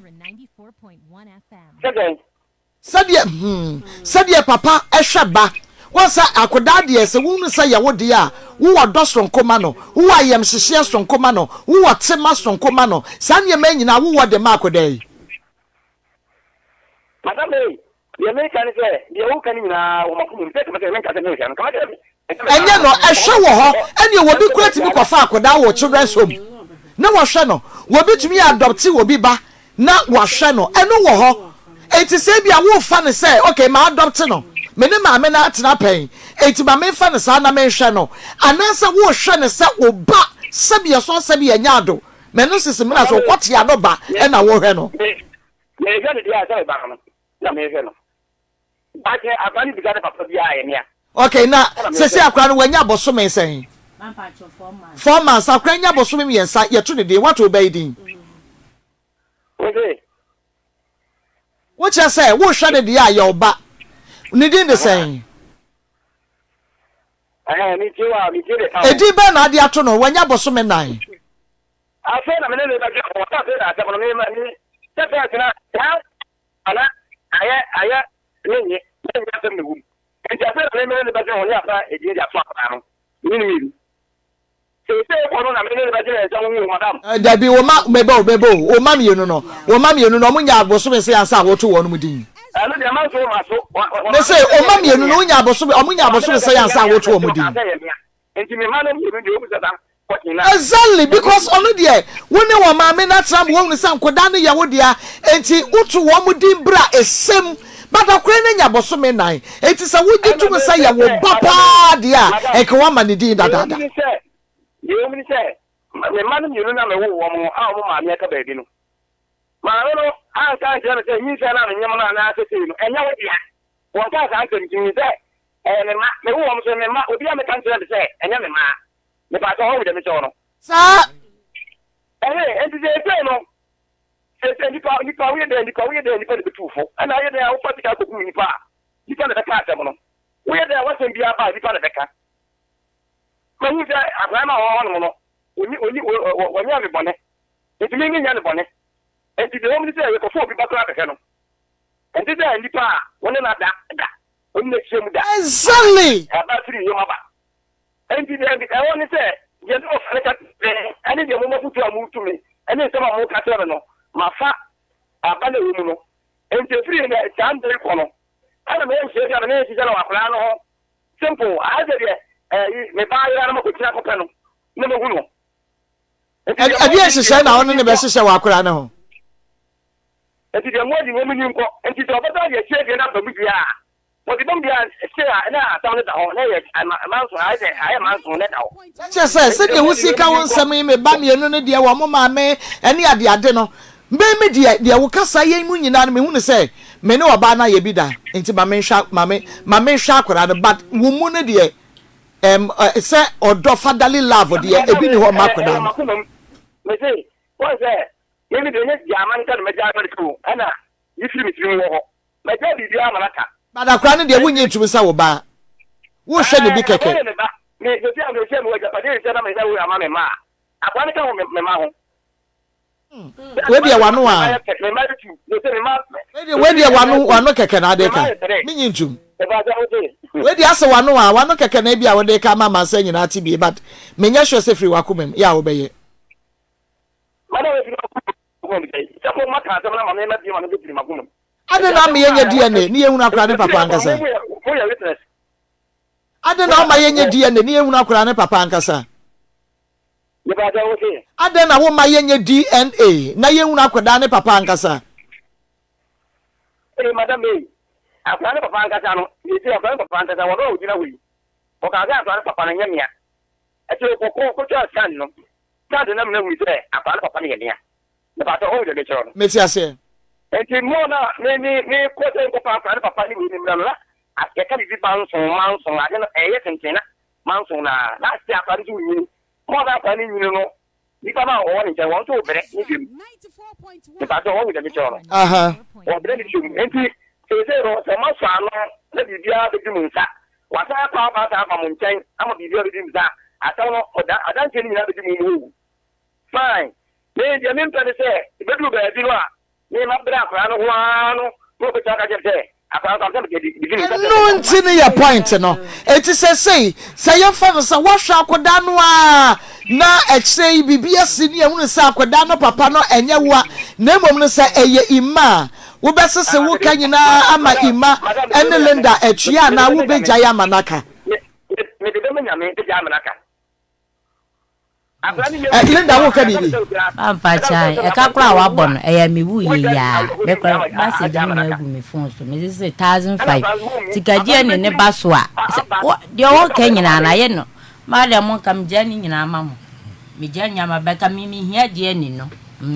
Sɛ dɛn? Sɛdeɛ, hmm, sɛdeɛ papa hwɛ ba. Woahu sɛ akodaa deɛ, sɛ wohunu sɛ yɛ wo deɛ a, wowɔ dɔ sononko ma no, wowɔ ayamhyehyeɛ sononko ma no, wowɔ tema sononko ma no. Saa nneɛma yi nyinaa wowɔ de ma akodaa yi. Madam ei, deɛ meka ne sɛ, deɛ woka no nyinaa wɔ m'akoma mu. Sɛ nka mɛka, menka sɛ menhwɛ no, nka mɛka sɛ Ɛnyɛ no, ɛhwɛ wɔ hɔ. Ɛnneɛ wɔbi koraa tumi kɔfa akwadaa wɔ children's home na wɔhwɛ no. Wɔbi tumi adopte obi ba na wahwɛ no. Ɛno wɔ hɔ. Enti sɛ ebia worefa no sɛ, okay, ma adopte no, me ne maame no atena pɛn, enti ma memfa no saa na menhwɛ no. Anaasɛ worehwɛ no sɛ wo ba, sɛbi ɛsɔ sɛbi ɛnyɛ ado, ma ɛno sisi mmra so, wokɔtea no ba na worehwɛ no. Mehwɛ no deɛ a, sɛ me ba no na mehwɛ no. Daakye akora no bisa ne papa biara a ɛnea. Okay na sɛsɛ akora no wanya bosome sɛn? 4 months akora nya bosome 3 yɛto ne din wato wo ba yi din? Wose? Wokyerɛ sɛ wohwɛ ne deɛ a yɛ wo ba ne din de sɛn? Ɛhɛn metie wo a metie de ka ho. Edin bɛn na ade ato no wanya bosome 4? Afei na me ne no bɛdwene ho sɛ afei na asɛm no me me sɛ fɛs na saa Ana ayɛ ayɛ ne nye ne nye asɛm na ɛwɔ mu. Enti afei na me me ne no bɛdwene ho ne afa edin de ato akwadaa no, me ne no mmienu. Seesei kɔ no na me ne no bɛdwene nsɛm ho o, madam. Dabi, wo mma, meba o, meba o, wo mma mmienu no, wo mma mmienu no, wɔn nyaa abosome nsia ansa a wɔto wɔn din. Ɛno deɛ manso maso. Me se, wo mma mmienu no, wonya abosome, wɔn nyaa abosome nsia ansa a wɔto wɔn din. Nti me mma no mmienu deɛ wobu sɛ saa kɔkye na. Exactly because ɔno deɛ wo ne wɔn maame no atena ma wɔhunu sɛ nkodaa no yɛ wo dea enti woto wɔn din berɛ a ɛsɛ mu but akwadaa no anya bosome nnan enti sɛ wogye tom sɛ yɛ wo ba paa deɛ a nka woama ne din dadaada. Deɛ ɛwɔ mu ne sɛ me mma no mmienu no a mewoo wɔn a wɔn maame aka baabi no maame no anka ankyerɛ me sɛ nyinsɛn no a menyem no anaasɛ sei no ɛnyɛ wo dea. Wɔnkaa saa nsɛm nti menim sɛ ɛyɛ me mma. Mewoo wɔn nso me mma obiara mmɛka nkyerɛ me sɛ ɛnyɛ me mma. Mepakyɛw wahu deɛ mekyerɛ wo no? Saa. Ɛhe, enti seesei no, seesei nnipa, nnipa, woyɛ dɛn nnipa, woyɛ dɛn nnipa na ɛbɛtu wo fo, ɛna woyɛ dɛn a wofa sika kɔkum nnipa a, nnipa na ɛbɛka asɛm no, woyɛ dɛn a w'asɛm biara ba a, nnipa na ɛbɛka. Mahu sɛ akwadaa no a ɔwɔ hɔnom no, ɔnni, ɔnni, ɔnyɛɛ me bɔne, enti me menyɛ no bɔne. Enti deɛ ɛwɔ mu ne sɛ, yɛkɔfa obi ba koraa bɛhwɛ no. Ɛnte sɛ nnipa a wo ne no ada da, wo ne no ahyia mu da. Exactly! Aba firi wiem aba. Enti deɛ ɛwɔ ne sɛ, deɛ me wɔfa no ka kyerɛ me, ne deɛ mo afotuo a moretu me, ne nsɛm a moreka kyerɛ me no, mafa aba no a ɛwɔ mu no. Enti ɛfiri nnɛ, saa mmerɛ yi kɔ no, ɛna meyɛ nhyehyɛeɛ bi a me ne no hyehyɛ no wɔ akwadaa no ho. Simple. Ayɛ sɛ deɛ ɛyi, me ba ayera na makɔgyina akɔpɛ no, na mahu no. Enti deɛ Ɛdeɛn moadi ne nhyehyɛe deɛ na wo ne monni no nkɔ. bɛhyehyɛ wɔ akwadaa no ho? Enti deɛ moadi no monni nkɔ. Enti sɛ ɔbɛsan de akyire deɛ no aba mu deɛ a, wɔde ba mu deɛ a, sei a na asɛm no da hɔ, na ɛyɛ manso, ayɛ sɛ ayɛ manso na ɛda hɔ. Na kyerɛ sɛ, Enti deɛ sɛdeɛ moadi wosi no ka wo monni nkɔ. nsɛm yi, me ba mmienu no deɛ wɔn maame ne adeade no, me me deɛ, deɛ wo kasa yɛ mu nyinaa no, mehu no sɛ me ne ɔbaa no ayɛ bi da, nti ma menhwɛ, ma me, ma menhwɛ akwadaa no, but wo mu no deɛ, ɛm, ɛ, sɛ ɔdɔ, fatherly love deɛ, Madam, ebi nni hɔ mma ɛyɛ akwadaa no. m'akoma mu. Mese, woahu sɛ, me me deɛ, ɛnyɛ gyaa m'ankasa na magyaa Amerika o, ɛna. Yi firi me tirim wɔ hɔ. Magyae biribiara ma no aka. But akwadaa no deɛ wonnye ntom sɛ wo ba. Wohwɛ no bi Ɛɛ, kɛkɛ. akwadaa no yɛ me ba. Me, seesei a mehyɛ mewɔ agyapadeɛ seesei na meyɛ will ama me mma a, akwadaa no ka ho me, me mma ho. Wei deɛ w'ano a. Wei deɛ w'ano w'ano kɛkɛ na ade ka. Menye ntum. Wei deɛ asɛ w'ano a w'ano kɛkɛ na ebi a wode ka ama amansan nyinaa te bie but menyɛ sure sɛ firi w'akoma mu yɛ a wobɛyɛ. Adɛn na ama yɛnyɛ DNA ne yɛhunu akora ne papa ankasa? Adɛn na ama yɛnyɛ DNA ne yɛhunu akora ne papa ankasa? Mepakyɛw wo se? Adɛn na womma yɛnyɛ DNA na yɛnhunu akwadaa ne papa ankasa? Ee, madam ei, akwadaa ne papa ankasa no, seesei akwadaa ne papa ankasa, wɔn a wɔgyina hɔ yi, wɔkaa sɛ akwadaa ne papa no nyɛ mea. Akyire wɔkɔ kɔtwaa scan no, scan no nam na hui sɛ akwadaa ne papa no yɛ mea. Mepakyɛw, wohu deɛ mekyerɛ no? Mete aseɛ. Nti mmɔɔ no a me me mekɔ sɛ nkɔfa akwadaa ne papa ne wei ne mmra no, na yɛka biribi manson manson, ade no ɛyɛ tenten na Manson na na ase akwadaa no nso renyini. Mo a na akwadaa no renyini no, nipa no a ɔwɔ ne nkyɛn, wɔn nso rebrɛ ne dwam. Mepa kyɛw, wɔn deɛ mekyerɛw no. Wɔbrɛ ne dwam. Nti, seesei no, sɛ moasɔ ano na biribiara bɛdi mo nsa, wasan akɔ aba asan aba mo nkyɛn ama biribiara bɛdi mo nsa a, asɛm no, ɔda, adanseɛ no nyinaa bɛdi mo mu o. Fine. Me, deɛ mempɛ ne sɛ, ɛbɛduru baabi no a, Me mabrɛ akwadaa no ho ara no na ɔbɛtumi aka kyerɛ me sɛ akwadaa no koraa sɛ mede de ne nsa Ɛno nti no yɛ point no. Enti sesei sɛ yɛmfa no sɛ woahwɛ akwadaa no ara na akyire yi biribi asi ne yɛhunu sɛ akwadaa no papa no ɛnyɛ wo a, na mmom no sɛ ɛyɛ Emma a, wobɛsese wo ka nyinaa ama Emma ne Linda atua anaa wobɛgyae ama no aka? Mede bɛma Nyame, mɛgyae ama no aka. Eh, Linda wo ka biribi. Pampa kyan, ɛka koraa wabɔ no, ɛyɛ me wu yie yaa. Me kora message no nyinaa gu me phone so. Me sese 1005. Tikagyeɛ ne ne ba so a, deɛ ɔka nyinaa na ayɛ no. Ma deɛ mo nka megya ne nyinaa ma mo. Megya nyinaa ma bɛka me mehia deɛ ne no.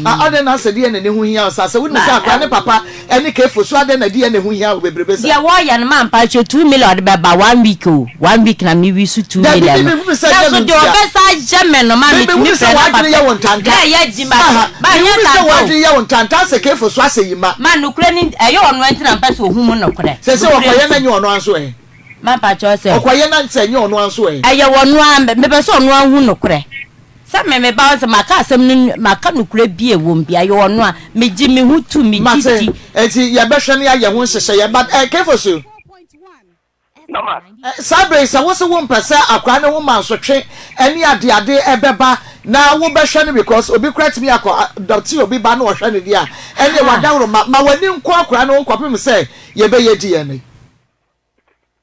Ah, adɛn na sɛ DNA ho hia wo saa? Sɛ wonim sɛ akwadaa ne papa ne Kefo, so adɛn na DNA ho hia wo bebrebe saa? Deɛ wɔyɛ no mampa nso 2 million ɔde bɛba one week o, one week na me wi so 2 Dabi, million no. me mehu sɛ ɛnyɛ Nanso no deɛ ntia. ɔbɛsa ahyɛ me no ma Me metumi mehu sɛ frɛ na w'adwene papa yɛ wo ntanta. na ɛyɛ gyi ma Aha, ma ɛnyɛ mehu sɛ ntanta o. w'adwene yɛ wo ntanta asɛ Kefo so asɛ yi ma. Ma nokorɛ ni ɛyɛ ɔno nti na mpɛ sɛ ɔhu mu nokorɛ. Sɛ sɛ Nokorɛ ɔkɔyɛ na nti. ɛnyɛ ɔno ara nso ɛ? Mampa kyɛw sɛ. Ɔkɔyɛ na sɛ ɛnyɛ ɔno ara nso ɛ? Ɛyɛ ɔno ara, mepɛ sɛ ɔno ara hu nokorɛ. Sɛ me me ba hɔ sɛ maka asɛm no maka nokorɛ bi a ɛwɔ mu bi a, ɛyɛ ɔno a, megye me ho tom, megye Mate, di. enti yɛbɛhwɛ na yɛayɛ ho nhyehyɛeɛ, but eh, Kefosu, Normal. eh, saa berɛ yi sɛ wo se wompɛ sɛ akwadaa no ho mansotwe ne adeade ɛbɛba na wobɛhwɛ no because obi koraa tumi akɔ adopte obi ba na ɔhwɛ no deɛ a, ɛnneɛ Aha. wadaworo ma, ma w'ani nkɔ akwadaa no ho kɔpem sɛ yɛbɛyɛ DNA.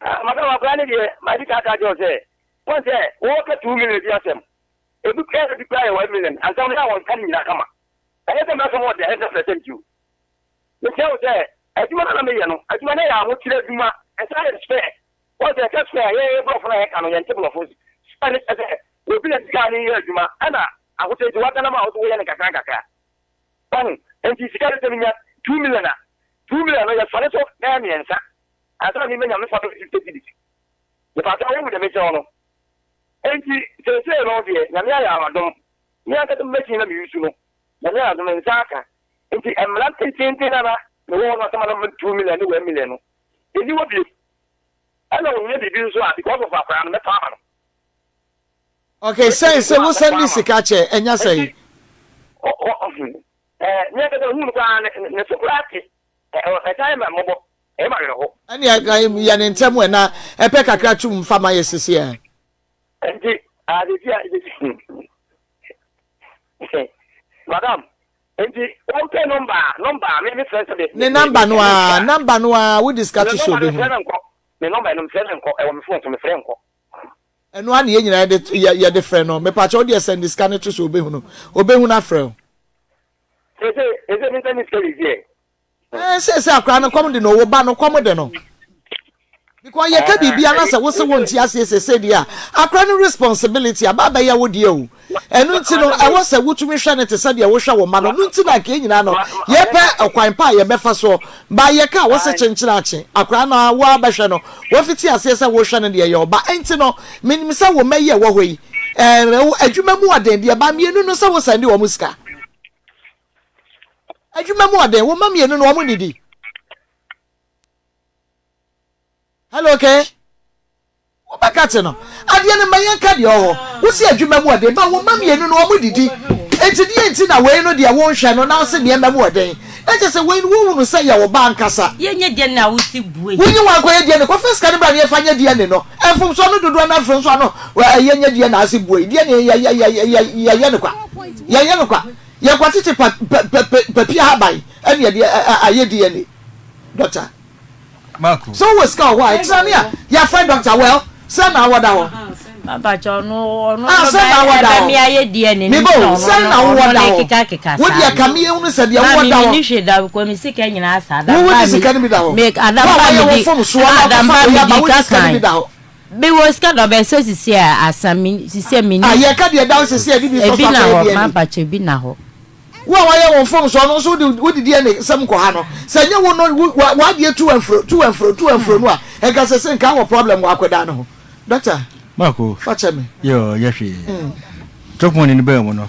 Ah, madam, akwadaa no deɛ, madi kan aka akyerɛ wo sɛ, Woahu sɛ wɔreka 2 million bi asɛm, ebi koraa ebi koraa yɛ 1 million, ansa no na wɔnka ne nyinaa kama. Ɛnyɛ sɛ m'asɛm wɔ the 100% o. Mekyerɛ wo sɛ adwuma no a na meyɛ no, adwuma no yɛ ahokyerɛ adwuma, ɛsan yɛ spare. Woahu sɛ yɛka spare a, yɛn borɔfo no a yɛka no, yɛnte borɔfo. Spare no kyerɛ sɛ obi na de kaa no yɛ adwuma, ɛna ahokyerɛ nti waka no ama wo sɛ woyɛ no nkakra nkakra. Wahu? Enti sika no sɛ menya 2 million a, 2 million no yɛsɔre so bɛyɛ mmiɛnsa ansa na menya me fa bɛyɛ 50 cedis. Mepakyɛw wohu deɛ mekyerɛ wo no? Enti seesei no deɛ Nyame ayɛ adom, me ankasa me machine na me use no, Nyame ayɛ adom me nsa aka. Enti mmara tententen no a na mewɔ hɔ no asɛm a na mema 2 million ne 1 million no, ɛnni hɔ bio. Ɛna ohia biribi nso a, because of akwadaa no, mɛtɔ ama no. Okay, Mɛtɔ sɛn biribi sɛ a wo mɛtɔ send ama no. sika kyɛ, ɛnya Enti sɛn? ɔ ɔ ɔh ɛɛ me ankasa mehu no koraa ne ne so koraa te, ɛ ɛ ɛsan yɛ me mmɔbɔ. Ɛyɛ me awerɛho. Ɛnneɛ yɛ ne ntɛm ɛ na ɛpɛ kakra tum fa ma yɛ sisi ɛ. Nti ah sisi a sisi madam nti wɔn pɛ nɔmba a nɔmba a me me frɛ sɛ me Ne me nɔmba me no ɛne ara sika. nɔmba no ara wode sika Ne to so nɔmba no obehu. mefrɛ no nkɔ ne nɔmba no mefrɛ no nkɔ ɛwɔ me phone so mefrɛ nkɔ. Ɛno ara na yɛn nyinaa yɛde yɛde frɛ no mepakyɛ wo deɛ sɛnde sika no to so obehu no obehu no afrɛ wo. Sese sese me nsɛnde sika sisi ɛ. Ɛɛ seesei akwadaa no kɔm de no, wo ba no kɔm de no. Because yɛka biribi ana sɛ wo se wo nte aseɛ seesei deɛ a, akwadaa no responsibility aba abɛyɛ wo deɛ o. Ɛno nti no, ɛwɔ sɛ wotumi hwɛ no te sɛ deɛ wohwɛ wo mma no. Ɛno nti na anka yɛn nyinaa no, yɛpɛ ɔkwan pa a yɛbɛfa soɔ. Ba yɛka a wo se kyenkyene akye, akwadaa no ara wo ara bɛhwɛ no. Wafiti aseɛ sɛ wohwɛ no deɛ ɛyɛ ɔba. Ɛnti no, menim sɛ wo mma yi a ɛwɔ hɔ yi, ɛɛ adwuma mu ɔden deɛ, ba mmienu no sɛ wo sɛnde wɔn sika. Adwuma mu ɔden, wo mma mmienu no wɔn nnidi. Hello okay. Wobɛka te no adeɛ no ma yɛnka deɛ ɔwɔ hɔ. Wo se adwuma mu ɔden but wo mma mmienu no wɔn didi nti deɛ nti na wei no deɛ wonhwɛ no na wose nneɛma mu ɔden na kyerɛ sɛ wei no wohunu sɛ yɛ wo ba ankasa. Yɛnyɛ DNA a wose bue. Wonyi wɔn akɔyɛ DNA kɔfa sika no bra na yɛmfa nyɛ DNA no mfomsoɔ no dodoɔ no ara mfomsoɔ ano yɛnyɛ DNA ase bue DNA yɛyɛ no kwa yɛyɛ no kwa yɛkɔtete pa pa pa papi ahaban ɛne yɛde ayɛ DNA doctor. Marco. Sɛ wowɔ sika wɔ hɔ a, ɛkyerɛ ne a yɛafrɛ doctor well sɛn na awɔ da hɔ. Papa kyɛ ɔno ɔno Ah, sɛn na awɔ da ɛbɛ hɔ. mi ayɛ DNA Meba o, sɛn na wowɔ da hɔ. keka keka Wo deɛ ka me yɛhunu sɛ deɛ Maame wowɔ da mi hɔ. ni hwee da kɔ mi sika nyinaa sa Wo wode sika no bi da hɔ. Me Wo a adamba wayɛ mi wo di mfomsoɔ na adamba wokɔfa mi wei aba di wode ka sika no bi kan. da hɔ. Me wɔ sika da ɔbɛ sɛ sisi a asa mi sisi a mi ni. Ah, yɛka deɛ da hɔ sisi a ɛde bi sɔ so Ebi na akɔyɛ hɔ DNA. mapa kyɛ ebi na hɔ. Wo a wayɛ wo mfomsoɔ no nso wode wode DNA nsɛm kɔ ha no sɛ ɛnyɛ wo no wo wa w'adeɛ tu amfuro tu amfuro tu amfuro no a nka sese nka wɔ problem wɔ akwadaa no ho. Doctor Marco fa kyɛ me. Yoo nyɛ hwee. Chop money no baa mu no.